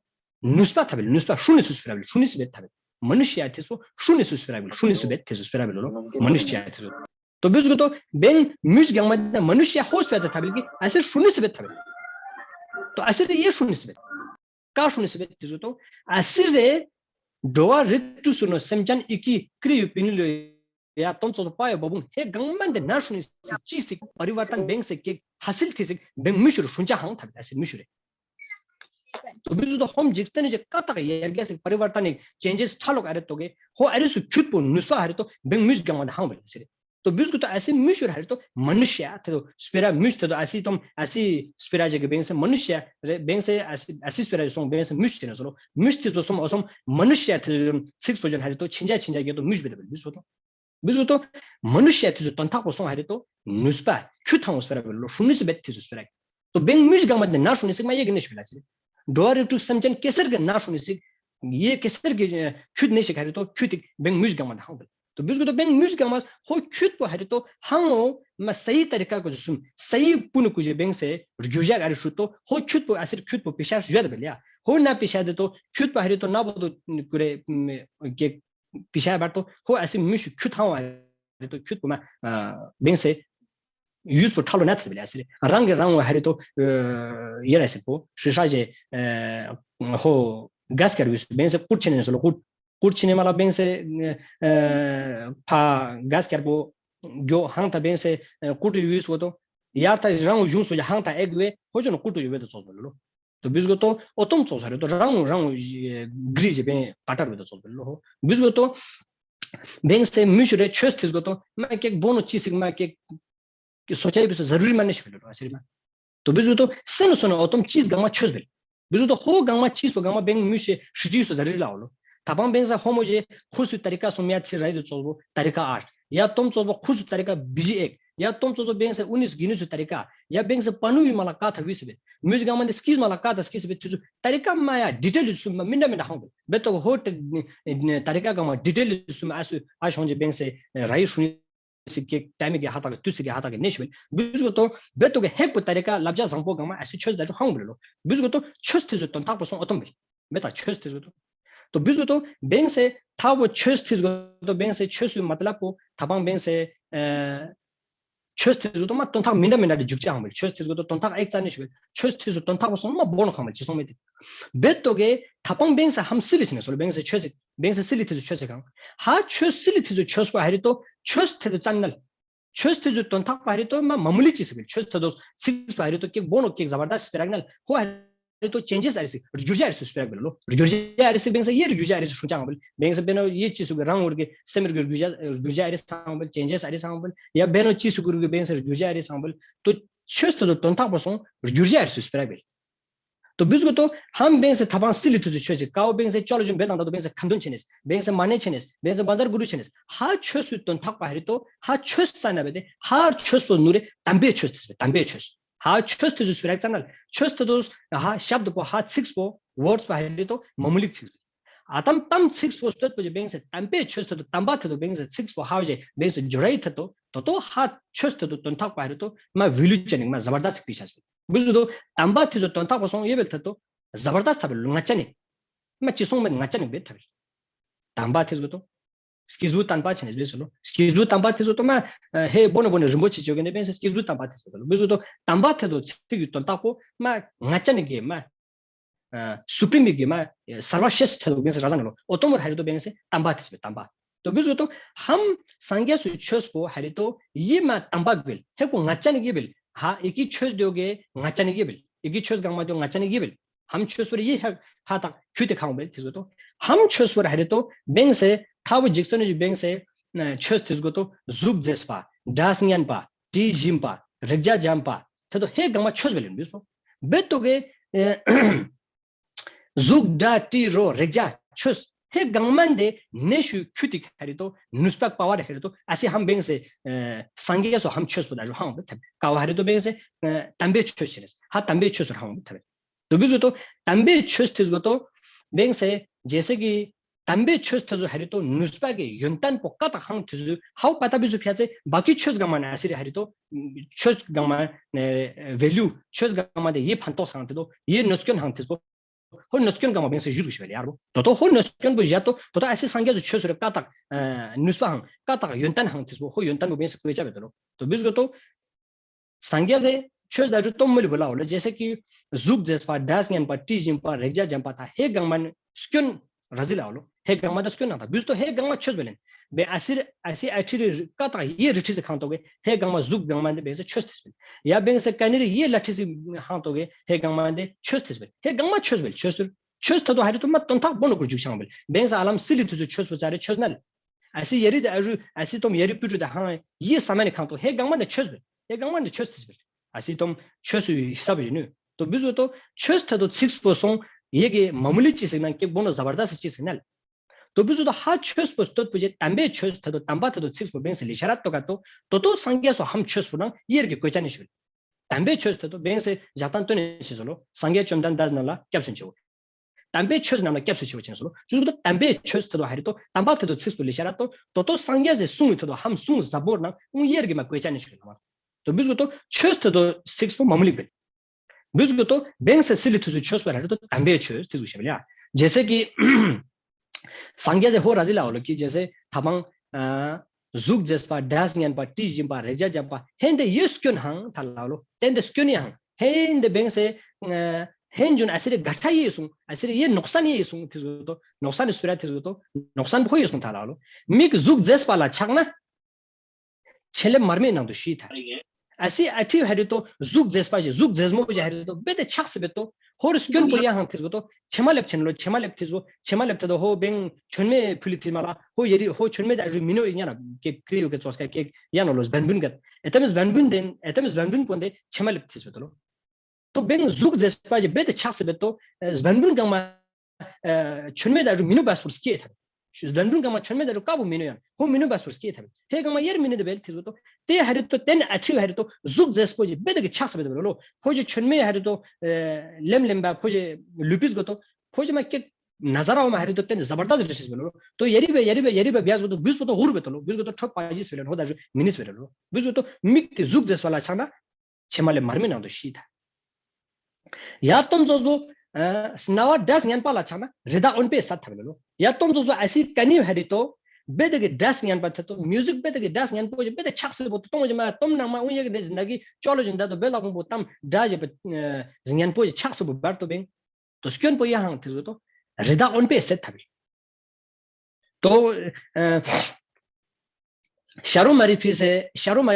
nuspa thabil, nuspa, shuni sus pirabil, shuni sibet thabil. Manushya tis po, shuni sus pirabil, shuni sibet, tis sus pirabil lo, manushya tis goto. To bis goto, beng mush gangma da manushya hos pia thabil ki, asir shuni sibet thabil. To asir ye shuni sibet. Ka shuni sibet tis goto, asir re, dowa riktu suno semchan iki, kriyu pinilo ya, tom tsozo payo babung, he gangman de na shuni si, chi si, parivartan beng se ke, hasil thi si, beng mushur shunja hang thabil, asir mushure. To bizu do hom jikstani je kata ka yerga se parivartan ik changes thalok are toge, ho are su kyut po nuspa harito, beng mush gangman hang bel sire. To bizu to asi mushur harito, manushya, tedo spira mush, tedo asi tom, asi spira je ke beng se manushya, re, beng se asi, asi spira song beng se mush chena solo, mush tedo som, osom, manushya, tedo six pojon harito, chinja, chinja ge to mush beda bel, bizu to. Bizu to manushya tizu tontak po song harito, nuspa, kyut hang spira bel lo, shuni sibet tizu spira. To beng mush gangma de na shuni sik ma ye gnesh bela sire. Dowa riktu semchan keser ge na shuni sik, ye keser ge, eh, kyut neshik harito, kyutik beng mush gangma de hang bel. To bizu to beng mush gangma ho kyut po harito, hango ma sahi tarika ko sum, sahi punu kuje beng se, gyurjak ari shuto, ho kyut po asir kyut po pisha jua de bel ya. Ho na pisha de to, kyut po harito na bo to kure, mm, ke pisha bar to, ho asir mush kyut hang harito, kyut po ma, ah, beng se, use po thalo na thabil asir. Rang ge rang harito, eh, yera se po, shisha je, eh, ho, gas kar use, beng se kut chene solo kut, kut chene mala beng se, eh, pa gas kar po, gyo hang ta beng se, eh, kut use wo to, yar ta rang jung so hang ta egwe, ho jono kut use we to so lo. To bizu to, otom tsozo harito, rang, rang, eh, gri je beng patar we to so lo. Bizu to, beng se mush re chos tis goto, ma kek bono chisik ma kek sochari bisu zaruri mane shibel lo, asiri ma. To bizu to, sen sono otom chis gangma chos bel. Bizu to, ho gangma chis po gangma beng mush shiji so zaruri la olo. Tabang beng se homo je, khusu tarika somya thir rai do tsozo, tarika ash. Ya tom tsozo khusu tarika biji ek. Ya tom tsozo beng se unis ginusu tarika. Ya beng se panu i mala katha wisibe. Mush gangma de skis mala katha skis be tuzu. Tarika ma ya detail sum ma minda minda hang. Beto ho te, eh, tarika gangma detail sum asu, ash honje beng se, eh, rai shuni sik ke, time ge hata ke, tu sik ke hata ke nesh bel. Bizu to, beto ke hek po tarika labja zangpo gangma asu chos da hang bel lo. Bizu to, chos tizu tontak po song otom bel. Beta chos tizu to. To bizu to, beng se, tabo chos tizu to, beng se, chos matlab po, tabang beng se, eh, chos tizu to, ma tontak minda minda de jukja hang bel. Chos tizu to, tontak ek tsani shibel. Chos tizu tontak po song, ma bono hang bel, chisong meti. Beto ke, tabang beng se, ham sili sine, solo beng se, chos, beng se, sili tizu chos kang. Ha chos sili tizu chos po harito, chos tizu tsannal. Chos tizu tontak po harito ma mamuli chi sibel. Chos tizu six po harito kek bono kek zabardast spiragnal. Ho harito changes ari sik. Gyurja ari sik spirak bel lo. Gyurja ari sik beng se ye gyurja ari sik shunchang bel. Beng se beno ye chi suk rang urge semir gyurja, gyurja ari sang bel. Changes ari sang bel. Ya beno chi suk urge beng se gyurja ari sang bel. To chos tizu tontak po song gyurja ari sik spirak bel. To bizu to, ham beng se tabang stili tizu chos, kao beng se cholo jun bedang to beng se kandun chenes, beng se mane chenes, beng se bazar guru chenes. Ha chos su tontak po harito, ha chos sana bede, ha chos po nure, tambe chos tis be, tambe chos. Ha chos tizu spirak sanal, chos tizu, ha shabd po, ha six po, words po harito, mamulik six. Atam tam six po stot po je beng se, tambe chos tizu, tamba tizu beng se, six po ha je, beng se jurai tizu, to to ha chos tizu tontak po harito, ma vilu chening, ma zabardast pichas. Bizu to, tamba tizu tontak po song yebel tizu, zabardast thabil, ngachanik. Ma chisong me ngachanik be thabil. Tamba tizu to. Skizbu tamba chenes be solo. Skizbu tamba tizu to ma, eh, he bono bono rimbo chi chogene ben skizbu tamba tizu to. Bizu to, tamba tizu tizu tontak po, ma ngachanik ge ma, eh, supreme ge ma, eh, sarva shes tizu ben se razan lo. Otomor harito ben se, tamba tizu be, tamba. To bizu to, ham sangya su chos po harito, ye ma tamba bel. He ko ngachanik ge bel. Ha, iki chos dioge ngachanik ge bel. Iki chos gangma dio ngachanik ge bel. Ham chos por ye ha, ha tak kyute kang bel tizu to. Ham chos por harito, beng se, tabo jikstone ji beng se, ཆོས་ཐེ་ཟུག་ཏོ་གཟུགས་མཛེས་པ། སྒྲ་སྙན་པ། དྲི་ཞིམ་པ། རེག་བྱ་འཇམ་པ། ཐེ་ཏོ་ཧེ་གང་མ་ཆོས་བེ་ལེན་བིས་པོ། བེ་ཏོ་གེ་གཟུགས་སྒྲ་དྲི་རོ་རེག་བྱ་ཆོས་ཧེ་གང་མ་དེ་ནེ་ཤུ་ཁུ་ཏིག་ཧ་རི་ཏོ་ནུས་པ་པ་ཝར་ཧ་རི་ཏོ་ཨ་སི་ཧམ་བེང་སེ་སངས་རྒྱས་སོ་ཧམ་ཆོས་པོ་ད་ཞུ་ཧང་བེ་ཐབ་ཀ་བ་ཧ་རི་ཏོ་བེང་སེ་དམ་པའི་ཆོས་ཤེས་རེད། ཧ་དམ་པའི་ཆོས་སོ་ཧང་བེ་ཐབ། ཏོ་བིས་གོ་ཏོ་དམ་པའི་ཆོས་ཐེ་ཟུག་ཏོ་བེང་སེ་ཇེ་སེ་གི་དམ་པའི་ཆོས་ཐེ་ཟུག་ཧ་རི་ཏོ་ནུས་པ་གི་ཡོན་ཏན་པོ་ཀ་དག་ཧང་ཐེ་ཟུག་ཧའོ་པ་ཏ་བིས་གོ་ཕྱ་ཚེ་བ་ཀི་ཆོས་གང་མ་ན་ཨ་སི་རི་ཧ་རི་ཏོ་ཆོས་གང་མ་ན་ཝེ་ལུ་ཆོས་གང་མ་དེ་ཡེ་ཕན་ཐོགས་ཧང་ཐེ་ཏོ་ཡེ་གནོད་སྐྱོན་ཧང་ཐེ་ཟུག་ཧོ་གནོད་སྐྱོན་གང་མ་བེང་སེ་ཞུ་ཟུག་ཤི་བེ་ལེ་ཡར་བོ་ཏོ་ཏོ་ཧོ་གནོད་སྐྱོན་པོ་ཞ་ཏོ་ཏོ་ཏོ་ཨ་སི་སངས་རྒྱས་སུ་ཆོས་སུ་རེ་ཀ་དག་ནུས་པ་ཧང་ཀ་དག་ཡོན་ཏན་ཧང་ཐེ་ཟུག་ཧོ་ཡོན་ཏན་པོ་བེང་སེ་ཀོ་ཅ་བེ་ཏོ་ལོ། ཏོ་བིས་གོ་ཏོ་སངས་རྒྱས་སེ་ཆོས་ད་རུ་ཏོམ་མི་ལི་བུ་ལ་འོ་ལོ། ཇེ་སེ་གི་གཟུགས་མཛེས་པ། སྒྲ་སྙན་པ། དྲི་ཞིམ་པ། རེག་བྱ་འཇམ་པ། ད་ཧེ་གང་མ་ན་སྐྱོན་ར་ཟི་ལ་འོ་ལོ། ཧེ་གང་མ་ད་སྐྱོན་ནང་ད་བིས་ཏོ་ཧེ་གང་མ་ཆོས་བེ་ལེན། བེ་ཨ་སི་ཨ་སི་ཨ་ཁྲི་རི་ཀ་དག་ཡེ་རི་ཁྲི་སི་ཁང་ཏོ་གེ་ཧེ་གང་མ་གཟུགས་གང་མ་དེ་བེང་སེ་ཆོས་ཐེ་ཟུག་ཡ་བེང་སེ་ཀ་ནི་རི་ཡེ་ལ་ཁྲི་སི་ཁང་ཏོ་གེ་ཧེ་གང་མ་དེ་ཆོས་ཐེ་ཟུག་ཧེ་གང་མ་ཆོས་བེ་ཆོས་ཟུག་ཆོས་ཐེ་ཏོ་ཧ་རི་ཏོ་མ་དོན་ཐག་པོ་ནོ་ཀུར་ཇུག་ཤང་བེ་བེང་སེ་ཨ་ལམ་སི་ལི་ཐེ་ཟུག་ཆོས་པོ་ཙ་རེ་ཆོས་ན་ལེ། ཨ་སི་ཡ་རི་དེ་ཨ་རུ་ཨ་སི་ཏོམ་ཡ་རི་པུ་ཏུ་དེ་ཧང་ཡེ་ས་མ་ནི་ཁང་ཏོ་ཧེ་གང་མ་ནི་ཆོས་བེ། ཧེ་གང་མ་ནི་ཆོས་ཐེ་བེ། ཨ་སི་ཏོམ་ཆོས་སུ་ཧི་སབ་ཡིན་ནུ། ཏོ་བིས་གོ་ཏོ་ཆོས་ཐེ་ཏོ་ཚིགས་པོ་སོང་ཡེ་གེ་མ་མུ་ལི་ཅི་སིག་ན་ཀེ་བོ་ནོ་ཟ་བར་ད་སི་ཅི་སིག་ན་ལེ། ཏོ་བིས་གོ་ཏོ་ཧ་ཆོས་པོ་སྟོད་པོ་ཇེ་དམ་པའི་ཆོས་ཐེ་ཏོ་དམ་པ་ཐེ་ཏོ་ཚིགས་པོ་བེང་སེ་ལི་ཤ་ར་ཏོ་ཀ་ཏོ་ཏོ་ཏོ་སངས་རྒྱས་སོ་ཧམ་ཆོས་པོ་ནང་ཡེ་ར་གི་ཀོ་ཅ་ནི་ཤུ་ལེ། དམ་པའི་ཆོས་ཐེ་ཏོ་བེང་སེ་ཞག་དང་ཏོ་ནི་ཤི་ཟོ་ལོ། སངས་རྒྱས་བཅོམ་ལྡན་འདས་ནང་ལ་སྐྱབས་སུ་མཆིའོ། དམ་པའི་ཆོས་རྣམས་ལ་སྐྱབས་སུ་མཆིའོ་ཅེས་སོ་ལོ། ཅུ་གུ་ཏོ་དམ་པའི་ཆོས་ཐེ་ཏོ་ཧ་རི་ཏོ་དམ་པ་ཐེ་ཏོ་ཚིགས་པོ་ལི་ཤ་ར་ཏོ་ཏོ་ཏོ་སངས་རྒྱས་སི་གསུང་གི་ཐེ་ཏོ་ཧམ་གསུང་ཟབ་མོ་ནང་ཨུང་ཡེ་ར་གི་མ་ཀོ་ཅ་ནི་ཤི་ལ་མ། ཏོ་བིས་གོ་ཏོ་ཆོས་ཐེ་ཏོ་ཚིགས་པོ་མ་མུ་ལི་བེ། བིས་གོ་ཏོ་བེང་སེ་སི་ལི་ཐེ་ཏོ་ཆོས་པོ་ཧ་རི་ཏོ་དམ་པའི་ཆོས་ཐེ་ཏོ་ཤེ་བེ་ལ། ཇེ་སེ་གི་སངས་རྒྱས་སི་ཧོ་ར་ཟི་ལ་འོ་ལོ་ཀི་ཇེ་སེ་ཐ་མང་ཨ་གཟུགས་མཛེས་པ། སྒྲ་སྙན་པ། དྲི་ཞིམ་པ། རེག་བྱ་འཇམ་པ། ཧེན་དེ་ཡེ་སྐྱོན་ཧང་ཐ་ལ་ལོ། ཏེན་དེ་སྐྱོན་ཡང་ཧེན་དེ་བེང་སེ་ཨ་ཧེན་ཇུན་ཨ་སི་རེ་ག་ཐ་ཡེ་སོང་། ཨ་སི་རེ་ཡེ་ནོག་སན་ཡེ་སོང་ཐེ་ཟུག་ཏོ་ནོག་སན་སྤེ་ར་ཐེ་ཟུག་ཏོ་ནོག་སན་པོ་ཡེ་སོང་ཐ་ལ་ལོ། མིག་གཟུགས་མཛེས་པ་ལ་ཆགས་ན། ཆེ་ལེབ་མར་མེ་ནང་དུ་ཤི་ཐ། ཨ་སི་ཨ་ཁྲི་ཧ་རི་ཏོ་གཟུགས་མཛེས་པ་ཞིག་གཟུགས་མཛེས་མོ་ཞིག་ཧ་རི་ཏོ་བེ་ཏེ་ཆགས་སི་བེ་ཏོ། ཧོར་སྐྱོན་པོ་ཡ་ཧང་ཐེ་ཟུག་ཏོ་ཆེ་མ་ལེབ་ཆེན་ལོ། ཆེ་མ་ལེབ་ཐེ་ཟུག་ཆེ་མ་ལེབ་ཐེ་ཏོ་ཧོ་བེང་ཆོན་མེ་ཕུ་ལི་ཐི་མ་ལ་ཧོ་ཡ་རི་ཧོ་ཆོན་མེ་ད་རུ་མི་ནོ་ཡ་ན་ཀེ་ཀྲི་ཡོ་ཀེ་ཙོགས་ཀ་ཀེ་ཡ་ནོ་ལོ་སྦན་བུན་ག་ཨེ་ཏམ་སྦན་བུན་དེན་ཨེ་ཏམ་སྦན་བུན་པོ་དེ་ཆེ་མ་ལེབ་ཐེ་ཟུག་ཏོ་ལོ། ཏོ་བེང་གཟུགས་མཛེས་པ་ཞིག་བེ་ཏེ་ཆགས་སི་བེ་ཏོ་སྦན་བུན་གང་མ་ཆོན་མེ་ད་རུ་མི་ནོ་བས་པོར་སྐྱེ་ཐབ། སྦན་བུན་གང་མ་ཆོན་མེ་ད་རུ་ཀ་བོ་མི་ནོ་ཡང་ཧོ་མི་ནོ་བས་པོར་སྐྱེ་ཐབ། ཧེ་གང་མ་ཡེར་མི་ནོ་དེ་བེལ་ཐེ་ཟུག་ཏོ་ཏེ་ཧ་རི་ཏོ་ཏེན་ཨ་ཁྲི་ཧ་རི་ཏོ་གཟུགས་མཛེས་པོ་ཞིག་བེ་ཏེ་གི་ཆགས་སི་བེ་ཏོ་ལོ། ཕོ་ཞིག་ཆོན་མེ་ཧ་རི་ཏོ་ལེམ་ལེམ་བ་ཕོ་ཞིག་ལུ་པིས་གོ་ཏོ་ཕོ་ཞིག་མ་ཀེ་ན་ཟ་ར་བ་མ་ཧ་རི་ཏོ་ཏེན་ཟ་བར་ད་ཟི་རི་ཤིས་བེ་ལོ། ཏོ་ཡ་རི་བེ་ཡ་རི་བེ་ཡ་རི་བེ་བ་ཟུག་ཏོ་བིས་པོ་ཏོ་ཧུར་བེ་ཏོ་ལོ། བིས་གོ་ཏོ་ཁྲོ་པ་ཞིས་བེ་ལོ། ཧོ་ད་རུ་མི་ནིས་བེ་ལོ། བིས་གོ་ཏོ་མིག་ཏེ་གཟུགས་མཛེས་པ་ལ་ཆགས་ན། ཆེ་མ་ལེ་མར་མེ་ནང་དུ་ཤི་ཐ། ཡ་ཏོམ་ཙོ་ཙོ་ཨ་རྣ་བ་སྒྲ་སྙན་པ་ལ་ཆགས་ན་རི་དྭགས་འོན་པེ་སད་ཐབ་ལོ། ཡ་ཏོམ་ཙོ་ཙོ་ཨ་སི་ཀ་ནི་ཧ་རི་ཏོ་བེ་ཏེ་གི་སྒྲ་སྙན་པ་ཐེ་ཏོ་མིའུ་ཟིག་བེ་ཏེ་གི་སྒྲ་སྙན་པོ་ཞིག་བེ་ཏེ་ཆགས་སི་བོ་ཏོ་ཏོང་ཞིག་མ་ཏོམ་ནང་མ་ཨུ་ཡེ་གི་ནི་ཟིན་ད་གི་ཅོ་ལོ་ཞིན་ད་ཏོ་བེ་ལ་བོང་བོ་ཏམ་སྒྲ་ཞིག་བེ་སྙན་པོ་ཞིག་ཆགས་སི་བོ་བར་ཏོ་བེང་ཏོ་སྐྱོན་པོ་ཡ་ཧང་ཐེ་ཟུག་ཏོ་རི་དྭགས་འོན་པེ་སད་ཐབ། ཏོ་ཨ་ཤ་རོ་མ་རི་ཕི་སེ་ཤ་རོ་མ་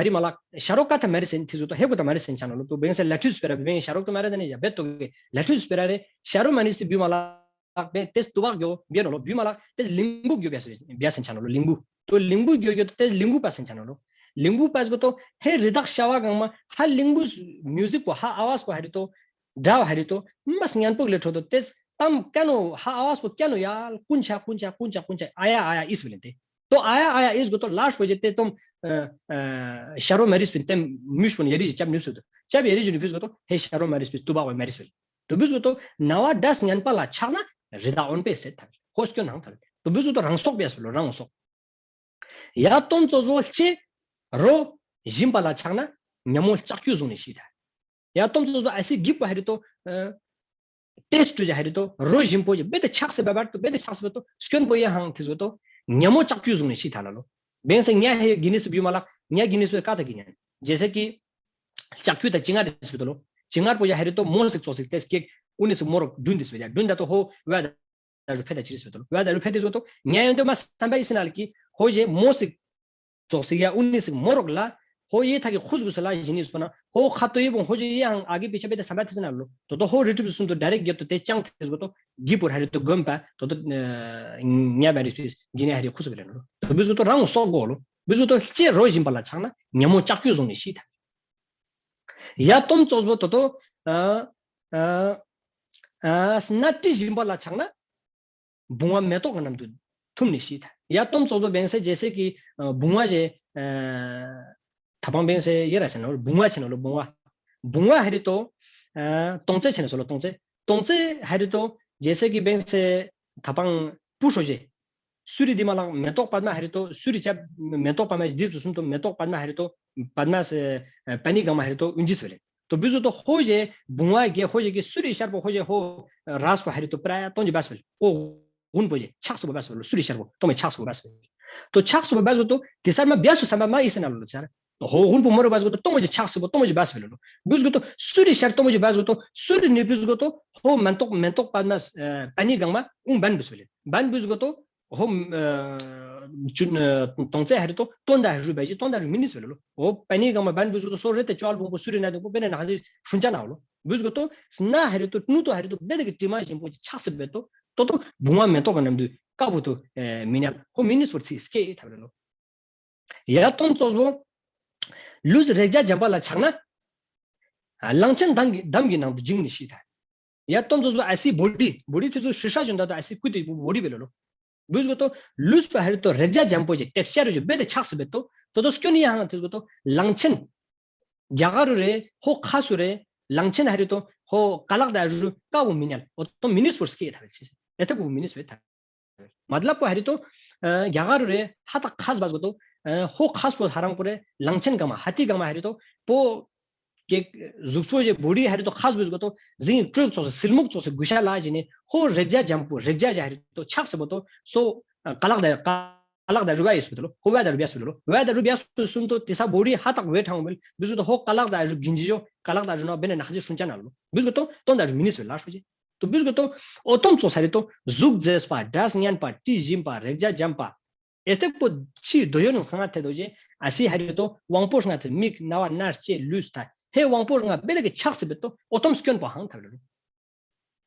རི་མ་ལག་ཤ་རོ་ཀ་ཐ་མ་རི་སེན་ཐེ་ཟུག་ཏོ་ཧེ་གོ་ཐ་མ་རི་སེན་ཆ་ནོ་ལོ། ཏོ་བེང་སེ་ལ་ཁྲུས་སྤེ་ར་བེང་ཤ་རོ་ཀ་ཐ་མ་རི་ད་ནི་ཡ་བེ་ཏོ་གེ་ལ་ཁྲུས་སྤེ་ར་རེ་ཤ་རོ་མ་རི་སི་བུ་མ་ལག་བེ་ཏེས་ཏུ་བག་གྱོ་བེ་ནོ་ལོ། བུ་མ་ལག་ཏེས་ལིང་བུ་གྱོ་བེ་སེ་བེ་སེན་ཆ་ནོ་ལོ། ལིང་བུ་ཏོ་ལིང་བུ་གྱོ་གྱོ་ཏེས་ལིང་བུ་པ་སེན་ཆ་ནོ་ལོ། ལིང་བུ་པ་སི་གོ་ཏོ་ཧེ་རི་དྭགས་ཤ་བ་གང་མ་ཧ་ལིང་བུ་མིའུ་ཟིག་པོ་ཧ་ཨ་བས་པོ་ཧ་རི་ཏོ་སྒྲ་བ་ཧ་རི་ཏོ་མ་སྙན་པོ་ལེ་ཁྲོ་ཏོ་ཏེས་ཏམ་ཀ་ནོ་ཧ་ཨ་བས་པོ་ཀ་ནོ་ཡ་ཀུན་ཆ་ཀུན་ཆ་ཀུན་ཆ་ཀུན་ཆ་ཨ་ཡ་ཨ་ཡ་ཨིས་བེ་ལེན་ཏེ། ཏོ་ཨ་ཡ་ཨ་ཡ་ཨིས་གོ་ཏོ་ལ་ཤ་བོ་ཇེ་ཏེ་ཏོམ་ཨ་ཤ་རོ་མ་རི་སྤིན་ཏེ་མུཤ་པོ་ནི་ཡ་རི་ཅབ་ནུས་སུ་ཏོ་ཅབ་ཡ་རི་ཇུ་ནི་ཕིས་གོ་ཏོ་ཧེ་ཤ་རོ་མ་རི་སྤིན་ཏུ་བག་བེ་མ་རི་སྤིན་ཏོ་བིས་གོ་ཏོ་རྣ་བ་སྒྲ་སྙན་པ་ལ་ཆགས་ན་རི་དྭགས་འོན་པེ་སད་ཐབ། ཧོ་སྐྱོན་ཧང་ཐབ། ཏོ་བིས་གོ་ཏོ་རང་སོག་བེ་སོ་ལོ་རང་སོག། ཡ་ཏོམ་ཙོ་ཙོ་ལྕེ་རོ་ཞིམ་པ་ལ་ཆགས་ན་ཉ་མོ་ལྕགས་ཀྱུ་བཟུང་ནས་ཤི་ཐ། ཡ་ཏོམ་ཙོ་ཙོ་ཨ་སི་གིབ་པ་ཧ་རི་ཏོ་ཨ་ཏེས་ཀྲུ་ཇ་ཧ་རི་ཏོ་རོ་ཞིམ་པོ་ཞིག་བེ་ཏེ་ཆགས་སི་བ་བར་ཏོ་བེ་ཏེ་ཆགས་སི་བ་ཏོ་སྐྱོན་པོ་ཡ་ཧང་ཐེ་ཟུག་ཏོ་ཉ་མོ་ལྕགས་ཀྱུ་བཟུང་ནས་ཤི་ཐ་ལ་ལོ། བེང་སེ་ཉ་ཧེ་གི་ནི་སི་བུ་མ་ལག་ཉ་གི་ནི་སི་ཀ་ཐ་གི་ཉན་ཇེ་སེ་ཀི་ལྕགས་ཀྱུ་ད་ཅི་ང་རི་སི་བ་ཏོ་ལོ། ཅི་ང་པོ་ཡ་ཧ་རི་ཏོ་མོ་སི་ཙོགས་སི་ཏེས་ཀེག་ཨུ་ནི་སི་མོ་རོག་དྲུན་དི་སི་བ་ཡ་དྲུན་ད་ཏོ་ཧོ་བ་ད་རུ་ཕེ་ད་ཅི་རི་སི་བ་ཏོ་ལོ། བ་ད་རུ་ཕེ་ཏི་སི་བ་ཏོ་ཉ་ཡོན་ཏོ་མ་སམ་པ་ཡི་སི་ན་ལ་ཀི་ཧོ་ཇེ་མོ་སི་ཙོགས་སི་ཡ་ཨུ་ནི་སི་མོ་རོག་ལ་ཧོ་ཡེ་ཐ་གི་ཁུ་ཟུག་སི་ལ་ཡིན་ནི་སི་པ་ན་ཧོ་ཁ་ཏོ་ཡེ་བོང་ཧོ་ཇེ་ཡེ་ཧང་ཨ་གི་པི་ཆ་པེ་ཏ་སམ་པ་ཏི་སི་ན་ལོ། ཏོ་ཏོ་ཧོ་རི་ཏྲིབ་སུན་ཏོ་ཌའི་རེཀ་གེབ་ཏོ་ཏེ་ཅང་ཏི་སི་བ་ཏོ་གི་པོར་ཧ་རི་ཏོ་གོམ་པ་ཏོ་ཏོ་ཉ་བ་རི་སི་ཇི་ནི་ཧ་རི་ཁུ་ཟུག་ལ་ནོ་ལོ། ཏོ་ ཏོ་བིས་གོ་ཏོ་རང་སོག་གོ་ལོ། བིས་གོ་ཏོ་ལྕེ་རོ་བཞིན་པ་ལ་ཆགས་ན་ཉ་མོ་ལྕགས་ཀྱུ་བཟུང་ནི་ཤི་ཐལ། ཡ་ཏོམ་ཙོགས་པོ་ཏོ་ཏོ་ཨ་ཨ་ཨ་སྣ་ཏྲི་བཞིན་པ་ལ་ཆགས་ན་བུང་བ་མེ་ཏོག་གི་ནང་དུ་ཐུམ་ནི་ཤི་ཐལ། ཡ་ཏོམ་ཙོགས་པོ་བེང་སེ་ཇེ་སེ་ཀི་ཨ་བུང་བ་ཞེ་ཨ་ཐ་པང་བེང་སེ་ཡེ་ར་ཆེ་ན་ལོ་བུང་བ་ཆེ་ན་ལོ་བུང་བ། བུང་བ་ཧ་རི་ཏོ་ཨ་ཏོང་ཙེ་ཆེ་ན་སོ་ལོ་ཏོང་ཙེ། ཏོང་ཙེ་ཧ་རི་ཏོ་ཇེ་སེ་ཀི་བེང་སེ་ཐ་པང་པུ་ཧྲོ་ཞེ། སུ་རི་དི་མ་ལག་མེ་ཏོག་པདྨ་ཧ་རི་ཏོ་སུ་རི་ཆབ་མེ་ཏོག་པདྨ་ཞེ་དི་ཙུ་སུམ་ཏོ་མེ་ཏོག་པདྨ་ཧ་རི་ཏོ་པདྨ་སེ་ཨ་པ་ནི་གང་མ་ཧ་རི་ཏོ་ཨུན་ཇི་སོ་ལེ། ཏོ་བིས་གོ་ཏོ་ཧོ་ཞེ་བུང་བ་གེ་ཧོ་ཞེ་གི་སུ་རི་ཤར་པོ་ཧོ་ཞེ་ཧོ་རས་པོ་ཧ་རི་ཏོ་པྲ་ཡ་ཏོང་ཅི་བས་སོ་ལེ། ཧོ་ཧུན་པོ་ཞེ་ཆགས་སུ་བོ་བས་སོ་ལེ། སུ་རི་ཤར་པོ་ཏོ་མེ་ཆགས་སུ་བོ་བས་སོ་ལེ། ཏོ་ཆགས་སུ་བོ་བས་གོ་ཏོ་ཏི་སར་མ་བིས་སུ་སམ་པ་མ་ཨི་སེ་ན་ལོ་ཆར། ཧོ་ཧུན་པོ་མོ་རོ་བས་གོ་ཏོ་ཏོ་མོ་ཅི་ཆགས་སུ་བོ་ཏོ་མོ་ཅི་བས་སོ་ལེ་ལོ། བིས་གོ་ཏོ་སུ་རི་ཤར་ཏོ་མོ་ཅི་བས་གོ་ཏོ་སུ་རི་ནི་བིས་གོ་ཏོ་ཧོ་མེ་ཏོག་མེ་ཏོག་པདྨ་ཨ་པ་ནི་གང་མ་ཨུན་བན་བིས་སོ་ལེ། བན་བིས་གོ་ཏོ་ཧོ་ཨ་ཅུན་ཨ་ཏོང་ཙེ་ཧ་རི་ཏོ་ཏོན་ད་རུ་བས་ཅི་ཏོན་ད་རུ་མི་ནི་སོ་ལེ་ལོ། ཧོ་པ་ནི་གང་མ་བན་བིས་གོ་ཏོ་སོ་རེ་ཏེ་ཅོལ་བོང་པོ་སུ་རི་ན་དུ་པོ་བེ་ན་ན་ཧ་ཅི་ཤུན་ཅ་ན་ལོ། བིས་གོ་ཏོ་སྣ་ཧ་རི་ཏོ་ནུ་ཏོ་ཧ་རི་ཏོ་བེ་ད་གི་ཏྲི་མ་ཞིམ་པོ་ཅི་ཆགས་སུ་བེ་ཏོ་ཏོ་ཏོ་བུང་བ་མེ་ཏོག་གི་ནམ་དུ་ཀ་བུ་ཏོ་ཨེ་མི་ཉལ་ཧོ་མི་ནི་སོ་ཚི་སྐེ་ཐབ་རེ་ལོ། ཡ་ཏོམ་ཙོགས་པོ་ལུས་རེག་བྱ་འཇམ་པ་ལ་ཆགས་ན་ཨ་གླང་ཆེན་འདམ་གི་འདམ་གི་ནང་དུ་འཇིང་ནི་ཤི་ཐལ། ཡ་ཏོམ་ཙོགས་པོ་ཨ་སི་བོ་ཌི་བོ་ཌི་ཐུ་ཚུ་ཧྲི་ཧྲ་ཞོན་ད་ཏོ་ཨ་སི་ཀུ་ཏི་བོ་ཌི་བེ་ལོ་ལོ། བིས་གོ་ཏོ་ལུས་པ་ཧ་རི་ཏོ་རེག་བྱ་འཇམ་པོ་ཅི་ཊེག་སི་ཅར་རུ་ཅི་བེ་ཏེ་ཆགས་སུ་བེ་ཏོ་ཏོ་ཏོ་སྐྱོན་ཡ་ཧང་ཐུ་གོ་ཏོ་གླང་ཆེན་རྒྱ་གར་རུ་རེ་ཧོ་ཁ་སུ་རེ་གླང་ཆེན་ཧ་རི་ཏོ་ཧོ་ཀ་ལག་ད་རུ་ཀ་བོ་མི་ཉལ་ཨོ་ཏོ་མི་ནི་སོ་སྐེ་ཐབ་རེ་ཆི་ཨེ་ཐབ་བོ་མི་ནི་སོ་ཐབ། མ་ཏ་ལབ་པོ་ཧ་རི་ཏོ་ཨ་རྒྱ་གར་རུ་རེ་ཧ་ཏག་ཁས་བས་གོ་ཏོ་ཨ་ཧོ་ཁས་པོ་ཧ་རང་པོ་རེ་གླང་ཆེན་གང་མ་ཧ་ཏི་གང་མ་ཧ་རི་ཏོ་པོ་ཀེ་གཟུགས་པོ་ཞེ་བོ་ཌི་ཧ་རི་ཏོ་ཁས་བས་གོ་ཏོ་ཟིང་ཀྲོག་ཙོགས་སེ་སིལ་མུག་ཙོགས་སེ་གུ་ཤ་ལ་ཞི་ནི་ཧོ་རེག་བྱ་འཇམ་པོ་རེག་བྱ་ཞེ་ཧ་རི་ཏོ་ཆགས་སུ་བོ་ཏོ་སོ་ཨ་ཀ་ལག་ད་ཀ་ལག་ད་རུ་བ་ཡི་སུ་ཏོ་ལོ། ཧོ་བ་ད་རུ་བ་སུ་ཏོ་ལོ། བ་ད་རུ་བ་སུ་སུམ་ཏོ་ཏི་ས་བོ་ཌི་ཧ་ཏག་བེ་ཐང་བེ་བིས་གོ་ཏོ་ཧོ་ཀ་ལག་ད་རུ་གིན་ཇི་ཇོ་ཀ་ལག་ད་རུ་ན་བེ་ན་ན་ཧ་ཅི་ཤུན་ཅ་ན་ལོ། བིས་གོ་ཏོ་ཏོན་ད་རུ་མི་ནི་སོ་ལ་ཤོ་ཅི། ཏོ་བིས་གོ་ཏོ་ཨོ་ཏོམ་ཙོགས་ས་ཧ་རི་ཏོ་གཟུགས་མཛེས་པ་སྒྲ་སྙན་པ་དྲི་ཞིམ་པ་རེག་བྱ་འཇམ་པ། ཨེ་ཏེ་པོ་ཆི་དོ་ཡོན་ཁང་ང་ཐེ་དོ་ཅེ་ཨ་སི་ཧ་རི་ཏོ་དབང་པོ་ལྔ་ཐེ་མིག་རྣ་བ་སྣ་ལྕེ་ལུས་ཐ་ཧེ་དབང་པོ་ལྔ་བེ་ལ་གི་ཆགས་སུ་བེ་ཏོ་ཨོ་ཏོམ་སྐྱོན་པོ་ཧང་ཐབ་ལ་རུ།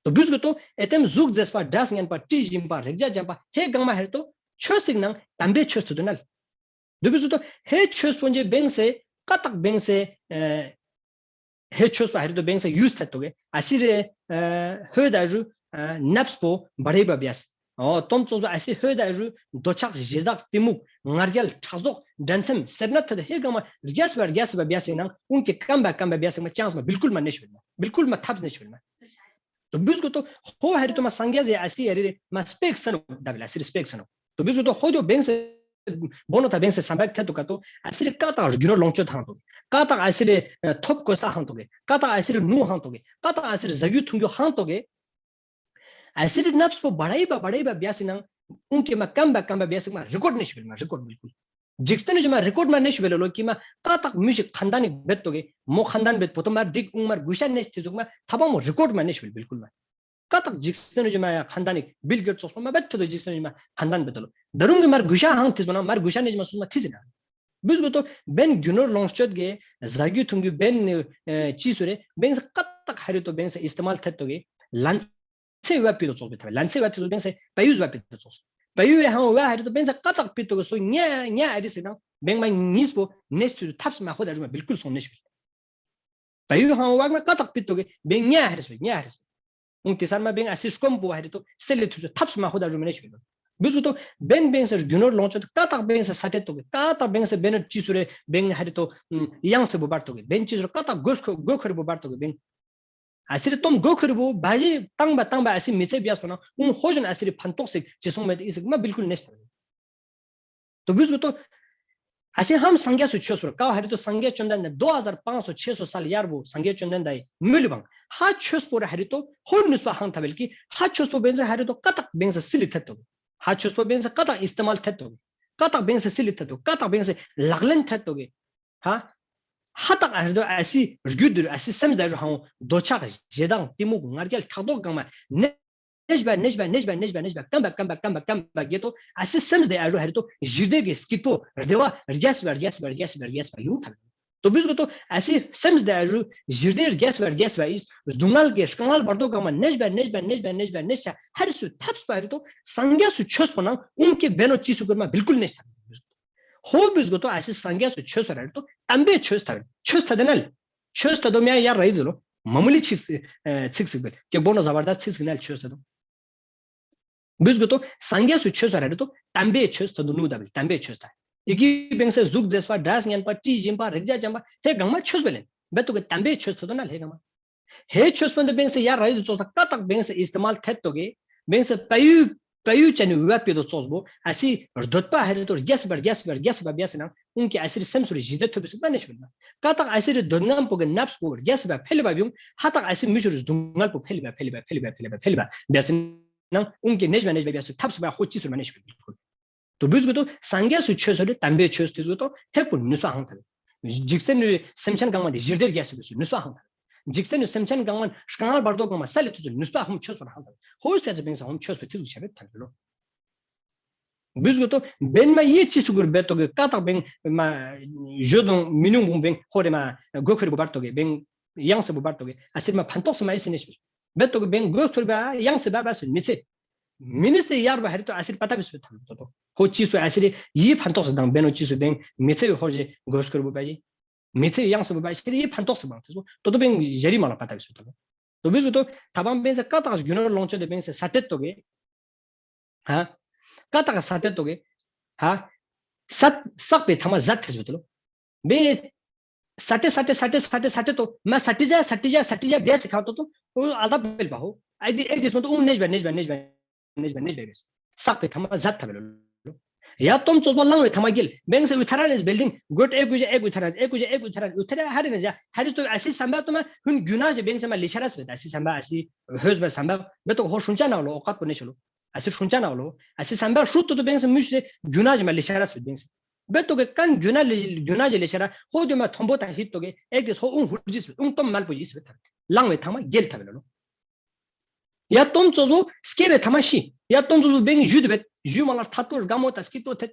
ཏོ་བིས་གོ་ཏོ་ཨེ་ཏེམ་གཟུགས་མཛེས་པ་སྒྲ་སྙན་པ་དྲི་ཞིམ་པ་རེག་བྱ་འཇམ་པ་ཧེ་གང་མ་ཧ་རི་ཏོ་ཆོས་སིག་ནང་དམ་པའི་ཆོས་ཐུ་དོ་ནལ། ཏོ་བིས་གོ་ཏོ་ཧེ་ཆོས་པོ་ཇེ་བེང་སེ་ཀ་ཏག་བེང་སེ་ཨེ་ཧེ་ཆོས་པ་ཧ་རི་ཏོ་བེང་སེ་ཡུས་ཐད་ཏོ་གེ་ཨ་སི་རེ་ཨ་ཧོད་ད་རུ་ཨ་ནབས་པོ་བ་རེ་བ་བྱས། ཨོ་ཏོམ་ཙོགས་པོ་ཨ་སི་ཧོད་ད་རུ་འདོད་ཆགས་ཞེ་སྡང་གཏི་མུག་ང་རྒྱལ་ཕྲག་དོག་འགྲན་སེམས་སེར་སྣ་ཐད་ཧེ་གང་མ་རྒྱས་པ་རྒྱས་པ་བྱས་སེ་ནང་ཨུན་ཀེ་སྐམ་པ་སྐམ་པ་བྱས་སེ་མ་ཅང་སེ་མ་བིལ་ཀུལ་མ་ནེ་ཤི་བེ་མ་བིལ་ཀུལ་མ་ཐབས་ནེ་ཤི་བེ་མ། ཏོ་བིས་གོ་ཏོ་ཧོ་ཧ་རི་ཏོ་མ་སངས་རྒྱས་ཟེ་ཨ་སི་ཡ་རི་རེ་མ་སྤེག་སན་ནོ་ད་བེ་ལ་སི་རི་སྤེག་སན་ནོ། ཏོ་བིས་གོ་ཏོ་ཧོ་ཇོ་བེང་སེ་བོ་ནོ་ཐ་བེང་སེ་སམ་བག་ཐད་ཏོ་ཀ་ཏོ་ཨ་སི་རི་ཀ་ཏག་རྒྱུ་ནོར་ལོངས་སྤྱོད་ཧང་ཏོ་གེ་ཀ་ཏག་ཨ་སི་རི་ཐོབ་གོ་ས་ཧང་ཏོ་གེ་ཀ་ཏག་ཨ་སི་རི་ནུ་ཧང་ཏོ་གེ་ཀ་ཏག་ཨ་སི་རི་ཟ་རྒྱུ་འཐུང་རྒྱུ་ཧང་ཏོ་གེ་ཨ་སི་རི་ནབས་པོ་བ་རེ་བ་བ་རེ་བ་བྱས་སེ་ནང་ཨུན་ཀེ་མ་སྐམ་པ་སྐམ་པ་བྱས་སེ་མ་རི་ཀོར་ཌ་ནེ་ཤི་བེ་མ་རི་ཀོར་ཌ་བིལ་ཀུལ། ཇིག་རྟེན་ནི་ཇི་མ་རི་ཀོར་ཌ་མ་ནེ་ཤི་བེ་ལོ་ལོ་ཀི་མ་ཀ་ཏག་མི་ཞིག་ཁ་འདན་ནི་བེད་ཏོ་གེ་མོ་ཁ་འདན་བེད་པོ་ཏོ་མ་ཌིག་ཨུང་མ་གུ་ཤ་ནེ་ཤི་ཐི་ཟུག་མ་ཐ་བ་མོ་རི་ཀོར་ཌ་མ་ནེ་ཤི་བེ་བིལ་ཀུལ་མ། ཀ་ཏག་ཇིག་རྟེན་ནི་ཇི་མ་ཡ་ཁ་འདན་ནི་བིལ་གེཊ་ཙོགས་པོ་མ་བེད་ཐི་དོ་ཇིག་རྟེན་ནི་ཇི་མ་ཁ་འདན་བེད་ཏོ་ལོ། ད་རུང་གི་མ་གུ་ཤ་ཧང་ཐི་ཟུག་ན་མ་གུ་ཤ་ནེ་ཇི་མ་སུ་མ་ཐི་ཟི་ན། བིས་གོ་ཏོ་བེན་རྒྱུ་ནོར་ལོངས་སྤྱོད་གེ་ཟ་རྒྱུ་འཐུང་རྒྱུ་བེན་ཨེ་ཅི་སུ་རེ་བེང་སེ་ཀ་ཏག་ཧ་རི་ཏོ་བེང་སེ་ཨིས་ཏེ་མལ་ཐད་ཏོ་གེ་ལན་ཚེ་བ་པི་ཏོ་ཙོགས་པེ་ཐ་ལན་ཚེ་བ་པི་ཏོ་བེང་སེ་པ་ཡུས་བ་པི་ཏོ་ཙོགས། པ་ཡུས་ཧང་བ་ཧ་རི་ཏོ་བེང་སེ་ཀ་ཏག་པི་ཏོ་གེ་སོ་ཉ་ཉ་ཨ་རི་སི་ནང་བེང་མ་ཉིས་པོ་ནེ་ཤི་ཐུ་ཐབས་སི་མ་ཧོ་ད་རུ་མ་བིལ་ཀུལ་སོང་ནེ་ཤི་བེ། པ་ཡུ་ཧང་བག་ན་ཀ་ཏག་པི་ཏོ་གེ་བེང་ཉ་ཧ་རི་སི་ཉ་ཧ་རི་སི། ཨུང་ཏི་སར་མ་བེང་ཨ་སི་སྐོམ་པོ་ཧ་རི་ཏོ་སེ་ལེ་ཐུ་ཚོ་ཐབས་སི་མ་ཧོ་ད་རུ་མ་ནེ་ཤི་བེ། བིས་གོ་ཏོ་བེན་བེང་སེ་རྒྱུ་ནོར་ལོངས་སྤྱོད་ཀ་ཏག་བེང་སེ་ས་ཏེ་ཏོ་གེ་ཀ་ཏག་བེང་སེ་བེན་ཅི་སུ་རེ་བེང་ཧ་རི་ཏོ་ཡང་སེ་བོ་བར་ཏོ་གེ་བེན་ཅི་སུ་རེ་ཀ་ཏག་གོ་ཁོ་གོ་ཁོ་རི་བོ་བར་ཏོ་གེ་བེང་ཨ་སི་རི་ཏོམ་གོ་ཁོ་རི་བོ་བ་ཞི་ཏང་བ་ཏང་བ་ཨ་སི་མི་ཚེ་བྱས་སོང་ན་ཨུང་ཧོ་ཞོན་ཨ་སི་རི་ཕན་ཐོགས་སི་ཅི་སོང་མེད་ཨི་སི་མ་བིལ་ཀུལ་ནེ་ཤི་ཏོ། ཏོ་བིས་གོ་ཏོ་ཨ་སི་ཧམ་སངས་རྒྱས་སུ་ཆོས་པོར་ཀ་བ་ཧ་རི་ཏོ་སངས་རྒྱས་བཅོམ་ལྡན་འདས་དོ་ཨ་ཟར་པང་སོ་ཆེ་སོ་སལ་ཡར་བོ་སངས་རྒྱས་བཅོམ་ལྡན་འདས་མི་ལུས་བང་ཧ་ཆོས་པོར་ཧ་རི་ཏོ་ཧོ་ནུས་པ་ཧང་ཐ་བེལ་ཀི་ཧ་ཆོས་པོ་བེང་སེ་ཧ་རི་ཏོ་ཀ་ཏག་བེང་སེ་སི་ལི་ཐད་ཏོ་གེ་ཧ་ཆོས་པོ་བེང་སེ་ཀ་ཏག་ཨིས་ཏེ་མལ་ཐད་ཏོ་གེ་ཀ་ཏག་བེང་སེ་སི་ལི་ཐད་ཏོ་ཀ་ཏག་བེང་སེ་ལག་ལེན་ཐད་ཏོ་གེ་ཧ། ཧ་ཏག་ཨ་རི་ཏོ་ཨ་སི་རྒྱུད་དུ་ཨ་སི་སེམས་དེ་རུ་ཧང་འདོད་ཆགས་ཞེ་སྡང་གཏི་མུག་ང་རྒྱལ་ཕྲག་དོག་གང་མ་ནེ་ཤི་བ་ནེ་ཤི་བ་ནེ་ཤི་བ་ནེ་ཤི་བ་སྐམ་པ་སྐམ་པ་སྐམ་པ་སྐམ་པ་གེ་ཏོ་ཨ་སི་སེམས་དེ་ཨ་རུ་ཧ་རི་ཏོ་ཞི་བདེ་གི་སྐྱིད་པོ་བདེ་བ་རྒྱས་པ་རྒྱས་པ་རྒྱས་པ་རྒྱས་པ་ཡོང་ཐལ། ཏོ་བིས་གོ་ཏོ་ཨ་སི་སེམས་དེ་ཨ་རུ་ཞི་བདེ་རྒྱས་པ་རྒྱས་པ་ཨིས་སྡུག་བསྔལ་གི་དཀའ་ངལ་བར་དོ་གང་མ་ནེ་ཤི་བ་ནེ་ཤི་བ་ནེ་ཤི་བ་ནེ་ཤི་བ་ཧ་རི་སུ་ཐབས་སུ་ཧ་རི་ཏོ་སངས་རྒྱས་སུ་ཆོས་པོ་ནང་ཨུང་ཀེ་བེ་ནོ་ཅི་སུ་ཀུར་མ་བིལ་ཀུལ་ནེ་ཤི་ཐལ། ཧོ་བིས་གོ་ཏོ་ཨ་ཞི་སངས་རྒྱས་སུ་ཆོས་སོ་ར་རེ་ཏོ་དམ་པའི་ཆོས་ཐ་རེ། ཆོས་ཐ་དོ་ནལ། ཆོས་ཐ་དོ་མྱ་ཡར་ར་ཡི་དོ་ལོ། མ་མུ་ལི་ཚིག་ཚིག་ཟིག་བེ་ཀེ་བོ་ནོ་ཟ་བར་ད་ཚིག་ཟིག་ནལ་ཆོས་ཐ་དོ། བིས་གོ་ཏོ་སངས་རྒྱས་སུ་ཆོས་སོ་ར་རེ་ཏོ་དམ་པའི་ཆོས་ཐ་དོ་ནུ་ད་བིལ། དམ་པའི་ཆོས་ཐ། ཡི་གེ་བེང་སེ་གཟུགས་མཛེས་པ་སྒྲ་སྙན་པ་དྲི་ཞིམ་པ་རེག་བྱ་འཇམ་པ་ཧེ་གང་མ་ཆོས་བེ་ལེན། བེ་ཏོ་གི་དམ་པའི་ཆོས་ཐ་དོ་ནལ་ཧེ་གང་མ། ཧེ་ཆོས་པོ་འདི་བེང་སེ་ཡར་ར་ཡི་དོ་ཙོགས་ད་ཀ་ཏག་བེང་སེ་ཨིས་ཏི་མལ་ཐད་དོ་གི་བེང་སེ་པ་ཡུ་པ་ཡུ་ཅན་ནི་བ་པི་དོ་ཙོགས་བོ་ཨ་ཞི་རྡོད་པ་ཧ་རི་ཏོ་རྒྱས་སི་བ་རྒྱས་སི་བ་རྒྱས་སི་བ་བེ་སི་ནང་ཨུང་གི་ཨ་ཞི་རི་སེམས་སུ་རི་ཞི་བདེ་ཐོབ་སི་མ་ནེ་ཤི་བེ་ན། ཀ་ཏག་ཨ་ཞི་རི་འདོད་རྔམ་པོ་གི་ནབས་པོ་རྒྱས་སི་བ་ཕེ་ལི་བ་བིའུ་ཧ་ཏག་ཨ་ཞི་མི་ཤུ་རི་སྡུག་བསྔལ་པོ་ཕེ་ལི་བ་ཕེ་ལི་བ་ཕེ་ལི་བ་ཕེ་ལི་བ་ཕེ་ལི་བ་བེ་སི་ནང་ཨུང་གི་ནེ་ཤི་བ་ནེ་ཤི་བ་བེ་སི་ཐབས་སི་བ་ཧོ་ཅི་སུ་མ་ནེ་ཤི་བེ། དོ་བིས་གོ་ཏོ་སངས་རྒྱས་སུ་ཆོས་སོ་རེ་དམ་པའི་ཆོས་ཏེ་གོ་ཏོ་ཧེ་པོ་ནུས་པ་ཧང་ཐ་རེ། འཇིག་རྟེན་ནི་སེམས་ཅན་གང་མ་དེ་ཞི་བདེ་རྒྱས་སི་བེ་སི་ནུས་པ་ཧང་ཐ་རེ། འཇིག་རྟེན་ནི་སེམས་ཅན་གང་མ་དཀའ་ངལ་བར་དོ་གང་མ་སལ་ལི་ཏུ་སི་ནུས་པ་ཧང་ཆོས་སོ་ར་ཧང་ཐ་རེ། ཧོ་སྤེ་ཚེ་བེང་སེ་ཧོ་ཆོས་སོ་ཏེ་གོ་ཤ་བེ་ཐ་རེ་ལོ། བིས་གོ་ཏོ་བེན་མ་ཡེ་ཅི་སུ་གུར་བེ་ཏོ་གི་ཀ་ཏག་བེང་མ་ཞོ་དོང་མི་ནུང་བུང་བེང་ཧོ་རེ་མ་གོ་ཁེ་རི་བུ་བར་དོ་གི་བེང་ཡང་སི་བུ་བར་དོ་གི་ཨ་ཞི་རི་མ་ཕན་ཐོགས་སི་མ་ཡེ་སི་ནེ་ཤི་བེ། བེ་ཏོ་གི་བེང་གོ་ཐུར་བ་ཡང་སི་བ་བ་སི་མི་ཚེ། མི་ནི་སྟེ་ཡར་བ་ཧ་རི་ཏོ་ཨ་ཞི་རི་པ་ཏ་བི་སུ་ཐ་རུ་ཏོ་ཏོ། ཧོ་ཅི་སུ་ཨ་ཞི་རི་ཡི་ཕན་ཐོགས་སི་དང་བེ་ནོ་ཅི་སུ་བེང་མི་ཚེ་བི་ཧོ་རི་གོ་སྐུར་བུ་བ་ཡི། མི་ཚེ་ཡང་སི་བུ་བ་ཨ་ཞི་རི་ཡི་ཕན་ཐོགས་སི་བང་ཏེ་སོ་ཏོ་ཏོ་བེང་ཞ་རི་མ་ལ་པ་ཏ་བི་སུ་ཏོ་ཏོ། དོ་བིས་གོ་ཏོ་ཐ་བང་བེང་སེ་ཀ་ཏག་གི་རྒྱུ་ནོར་ལོངས་སྤྱོད་དེ་བེང་སེ་ས་ཏེ་ཏོ་གི། ཧ། ཀ་ཏག་ས་ཏེ་ཏོ་གི། ཧ། ས་སག་པེ་ཐ་མ་ཟད་ཐེ་སུ་བེ་ཏོ་ལོ། བེ། ས་ཏེ་ས་ཏེ་ས་ཏེ་ས་ཏེ་ས་ཏེ་ཏོ་མ་ས་ཏེ་ཇ་ས་ཏེ་ཇ་ས་ཏེ་ཇ་བེ་སི་ཁ་ཏོ་ཏོ་ཨོ་ཨ་ད་བེལ་བ་ཧོ་ཨ་དི་ཨེ་དི་སོ་ཏོ་ཨུང་ནེ་ཤི་བ་ནེ་ཤི་བ་ནེ་ཤི་བ་ནེ་ཤི་བ་ནེ་ཤི་བ་བེ་སི་སག་པེ་ཐ་མ་ཟད་ཐ་བེ་ལོ། ཡ་ཏོམ་ཙོགས་པོ་ལང་བེ་ཐ་མ་གིལ་བེང་སེ་ཨུ་ཐ་ར་ནེ་སི་བིལ་ཌིང་གོ་ཏེ་ཨེ་གུ་ཇ་ཨེ་གུ་ཐ་ར་ཨེ་གུ་ཇ་ཨེ་གུ་ཐ་ར་ཨུ་ཐ་ར་ཧ་རི་ནེ་ཇ་ཧ་རི་ཏོ་ཨ་ཞི་སམ་བ་ཏོ་མ་ཧུན་གུ་ན་ཞི་བེང་སེ་མ་ལི་ཤ་ར་སུ་བེ་ད་ཨ་ཞི་སམ་བ་ཨ་ཞི་ཧོས་བ་སམ་བ་བེ་ཏོ་ཧོ་ཤུན་ཅ་ན་ལོ་ཨོ་ཀ་ཏོ་ནེ་ཤི་ལོ། ཨ་ཞི་ཧྲུང་ཅ་ན་ལོ། ཨ་ཞི་སམ་བ་ཧྲུ་ཏོ་ཏོ་བེང་སེ་མུ་ཤེ་གུ་ན་ཞི་མ་ལི་ཤ་ར་སུ་བེང་སེ། བེ་ཏོ་གི་ཀན་གུ་ན་ལི་གུ་ན་ཞི་ལི་ཤ་ར་ཧོ་ཏོ་མ་ཐོམ་བོ་ཏ་ཧི་ཏོ་གི་ཨེ་གི་ཧོ་ཨུང་ཧུར་ཇི་སུ་ཨུང་ཏོམ་མལ་པོ་ཡི་སུ་བེ་ཐ་ལང་བེ་ཐ་མ་གེལ་ཐ་བེ་ལོ། ཡ་ཏོམ་ཙོ་ཙོ་སྐྱེ་བེ་ཐ་མ་ཤི། ཡ་ཏོམ་ཙོ་ཙོ་བེང་ཞུ་དེ་བེ་ཞུ་མ་ལ་ཐ་ཏོ་རྒ་མོ་ཏ་སྐྱིད་ཏོ་ཐེ།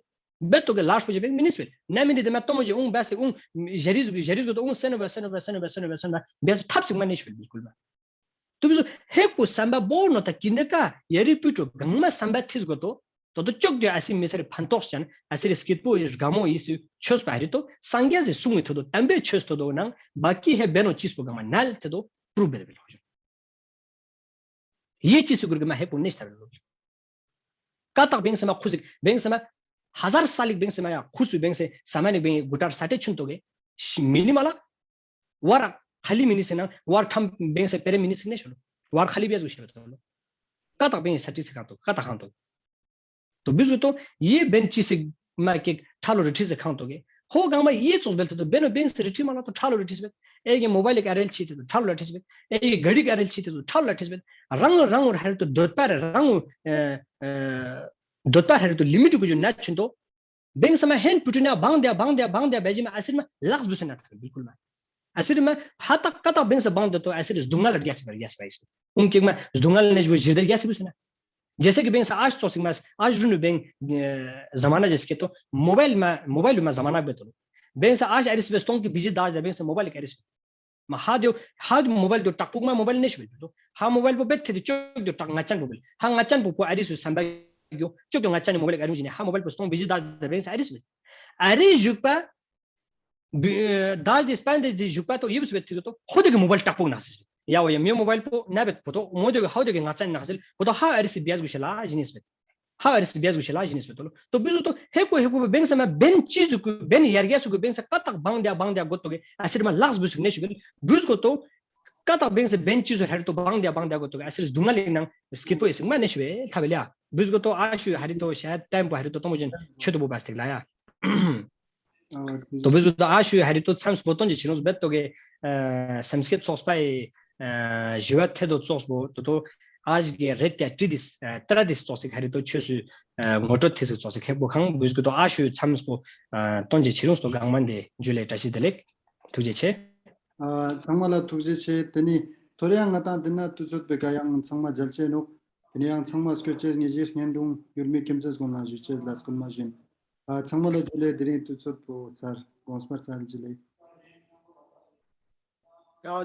བེ་ཏོ་གི་ལ་ཧྲོ་ཞི་བེང་མི་ནི་སུ་བེ་ན་མི་ནི་དེ་མ་ཏོམ་ཞི་ཨུང་བེ་སེ་ཨུང་ཞ་རི་ཟུ་གི་ཞ་རི་ཟུ་གི་ཏོ་ཨུང་སེ་ནོ་བེ་སེ་ནོ་བེ་སེ་ནོ་བེ་སེ་ནོ་བེ་སེ་ནོ་བེ་བེ་སུ་ཐབས་སིག་མ་ནི་ཤི་བེ་བིལ་ཀུལ་མ། དུ་བི་ཟུ་ཧེ་ཀུ་སམ་བ་བོ་ནོ་ཏ་ཀིན་དེ་ཀ་ཡ་རི་པུ་ཏྲོ་གང་མ་སམ་བ་ཐིས་གོ་ཏོ། དོ་དོ་ཅོག་དེ་ཨ་སི་མི་སེར་ཕན་ཐོགས་ཅན་ཨ་སི་རི་སྐྱིད་པོ་ཡི་རྒ་མོ་ཡི་སུ་ཆོས་པ་རི་ཏོ་སངས་རྒྱས་སི་གསུང་ངི་ཐོ་དོ་དམ་པའི་ཆོས་ཐོ་དོ་ནང་བ་ཀི་ཧེ་བེ་ནོ་ཅིས་པོ་གང་མ་ནལ་ཐེ་དོ་པུ་རུ་བེ་རེ་བེ་ལོ། ཡེ་ཅིས་སུ་གུར་གི་མ་ཧེ་པོ་ནེ་ཤ་ཐ་ར་ལོ། ཀ་ཏག་བེང་སེ་མ་ཁུ་སིག་བེང་སེ་མ་ཧ་ཟར་ས་ལིག་བེང་སེ་མ་ཡ་ཁུ་སུ་བེང་སེ་ས་མ་ནིག་བེང་གུ་ཏར་ས་ཏེ་ཆུན་ཏོ་གེ་མི་ནི་མ་ལ། ཝར་ཁ་ལི་མི་ནི་སི་ན་ཝར་ཐམ་བེང་སེ་པེ་རེ་མི་ནི་སི་ནེ་ཤོ་ལོ། ཝར་ཁ་ལི་བེ་ཟུ་ཤེ་བ་ཏོ་ལོ། ཀ་ཏག་བེང་སེ་ས་ཏི་སི་ཁ་ཏོ་ཀ་ཏག་ཁང་ཏོ། དོ་བི་ཟུ་ཏོ་ཡེ་བེན་ཅི་སི་མ་ཀེ་ཁྲ་ལོ་རི་ཁྲི་སི་ཁང་ཏོ་གེ། ཧོ་གང་མ་ཡེ་ཙོག་བེལ་ཏེ་དོ་བེ་ནོ་བེང་སེ་རི་ཁྲི་མ་ལ་ཏོ་ཁྲ་ལོ་རི་ཁྲི་སི་བེ། ཨེ་གེ་མོ་བཱའིལ་ལི་ཀ་རེལ་ཆི་ཏེ་དོ་ཁྲ་ལོ་རི་ཁྲི་སི་བེ། ཨེ་གེ་ག་རི་ཀ་རེལ་ཆི་ཏེ་དོ་ཁྲ་ལོ་རི་ཁྲི་སི་བེ། རང་རང་ཧ་རི་ཏོ་དོད་པ་རེ་རང་ཨེ་ཨེ་དོད་པ་ཧ་རི་ཏོ་ལི་མི་ཊི་གུ་ཇུ་ན་ཆུན་ཏོ། བེང་སེ་མ་ཧེན་པུ་ཏུ་ན་བང་དེ་བང་དེ་བང་དེ་བེ་ཇི་མ་ཨ་སི་རི་མ་ལགས་བུ་སེ་ན་ཐ་བིལ་ཀུལ་མ། ཨ་སི་རི་མ་ཧ་ཏག་ཀ་ཏག་བེང་སེ་བང་དེ་ཏོ་ཨ་སི་རི་སྡུག་བསྔལ་རྒྱ་སི་བ་རྒྱ་སི་བ་ཨི་སི། ཨུང་ཀེག་མ་སྡུག་བསྔལ་ནེ་ཞི་བོ་ཞི་བདེ་རྒྱ་སི་བུ་སེ་ན། ཇེ་སེ་ཀི་བེང་སེ་ཨ་ཤ་ཙོག་སིག་མ་ཨ་ཤ་རུ་ནུ་བེང་ཟ་མ་ན་ཇེ་སེ་ཀེ་ཏོ་མོ་བཱའིལ་མ་མོ་བཱའིལ་མ་ཟ་མ་ན་བེ་ཏོ་ལོ། བེང་སེ་ཨ་ཤ་ཨ་རི་སི་བེ་སྟོང་ཀི་བི་ཇི་དཱ་ཇ་བེང་སེ་མོ་བཱའིལ་ཀ་ཨ་རི་སི་བེ། མ་ཧ་དེ་ཧ་དེ་མོ་བཱའིལ་དེ་ཏག་པོག་མ་མོ་བཱའིལ་ནེ་ཤི་བེལ་དོ། ཧ་མོ་བཱའིལ་པོ་བེ་ཐེ་དེ་ཅོག་དེ་ཏག་ང་ཅན་པོ་བེལ། ཧ་ང་ཅན་པོ་པོ་ཨ་རི་སུ་སམ་བ་གྱོ་ཅོག་དེ་ང་ཅན་ནི་མོ་བཱའིལ་ཨ་རུ་ཇི་ནེ་ཧ་མོ་བཱའིལ་པོ་སྟོང་བི་ཇི་དཱ་དེ་བེང་སེ་ཨ་རི་སུ་བེལ། ཨ་རི་ཞུག་པ་དཱ་དེ་སྤན་དེ་དེ་ཞུག་པ་ཏོ་ཡིབ་སུ་བེ་ཐེ་དོ་ཧོ་དེ་གི་མོ་བཱའིལ་ཏག་པོག་ན་སི་ཡ་ཝ་ཡ་མི་མོ་བཱའིལ་པོ་ན་བེ་པོ་ཏོ་མོ་དེ་གི་ཧ་དེ་གི་ང་ཅན་ན་སི་པོ་ཏོ་ཧ་ཨ་རི་སི་བི་ཡ་གུ་ཤེ་ལ་ཇི་ནེ་སི་བེ། ཧ་ཨ་རི་སི་བི་ཡ་གུ་ཤེ་ལ་ཇི་ནེ་སི་བེ་ཏོ་ལོ། ཏོ་བི་ཟུ་ཏོ་ཧེ་ཀོ་ཧེ་ཀོ་བེང་སེ་མ་བེན་ཅི་ཟུ་ཀུ་བེན་ཡར་རྒྱས་སུ་ཀུ་བེང་སེ་ཀ་ཏག་བང་དེ་བང་དེ་གོ་ཏོ་གེ་ཨ་སི་རི་མ་ལགས་བུ་སུ་ནེ་ཤི་གེ་བུ་ཟུ་ཀོ་ཏོ་ཀ་ཏག་བེང་སེ་བེན་ཅི་ཟུ་ཧ་རི་ཏོ་བང་དེ་བང་དེ་གོ་ཏོ་གེ་ཨ་སི་རི་སྡུག་བསྔལ་ལི་ནང་སྐྱིད་པོ་ཨེ་སིག་མ་ནེ་ཤི་བེ་ཐ་བེ་ལ་ཡ། བི་ཟུ་གོ་ཏོ་ཨ་ཤུ་ཧ་རི་ཏོ་ཤ་ཡ་ཊའིམ་པོ་ཧ་རི་ཏོ་ཏོ་མོ་ཇན་ཆོད་དོ་བོ་བ་སྟེག་ལ་ཡ། ཨ་ཏོ་བི་ཟུ་ཏོ་ཨ་ཤུ་ཧ་རི་ཏོ་ཚམས་པོ་ཏོན་ཇེ་ཆི་རུང་སུ་བེ་ཏོ་གེ་སམ་སྐད་ཚོགས་པའི་ཞི་བ་ཐེ་དོ་ཙོགས་པོ་ཏོ་ཏོ་ཨ་ཞིག་གི་རེད་ཏེ་ཏྲི་དིས་ཏྲ་དིས་ཙོགས་སིག་ཧ་རི་ཏོ་ཆོས་སུ་ངོ་སྤྲོད་ཐེ་སིག་ཙོགས་སིག་ཧེ་བོ་ཁང་བི་ཟུ་གོ་ཏོ་ཨ་ཤུ་ཚམས་པོ་ཏོན་ཇེ་ཆི་རུང་སུ་གང་མན་དེ་ཇུ་ལེ་བཀྲ་ཤིས་བདེ་ལེགས། ཐུགས་རྗེ་ཆེ། ཨ་ཚང་མ་ལ་ཐུགས་རྗེ་ཆེ། དེ་ནི་ཐོ་རེ་ཡང་ང་དང་དེ་ན་དུས་ཚོད་པེ་ཀ་ཡང་ཚང་མ་མཇལ་ཆེ་ནོག་དེ་ནི་ཡང་ཚང་མ་སྐྱོད་ཆེ་ངེ་ཞིག་སྙན་དུང་ཡུལ་མི་ཁྱིམ་མཚེས་སྒོ་ལ་ཞུ་ཆེ་ལ་སྐུལ་མ་བཞིན། ཨ་ཚང་མ་ལ་ཇུ་ལེ། དེ་རིང་དུས་ཚོད་པོ་ཚར་དགོངས་པར་ཚར་ཇུ་ལེ།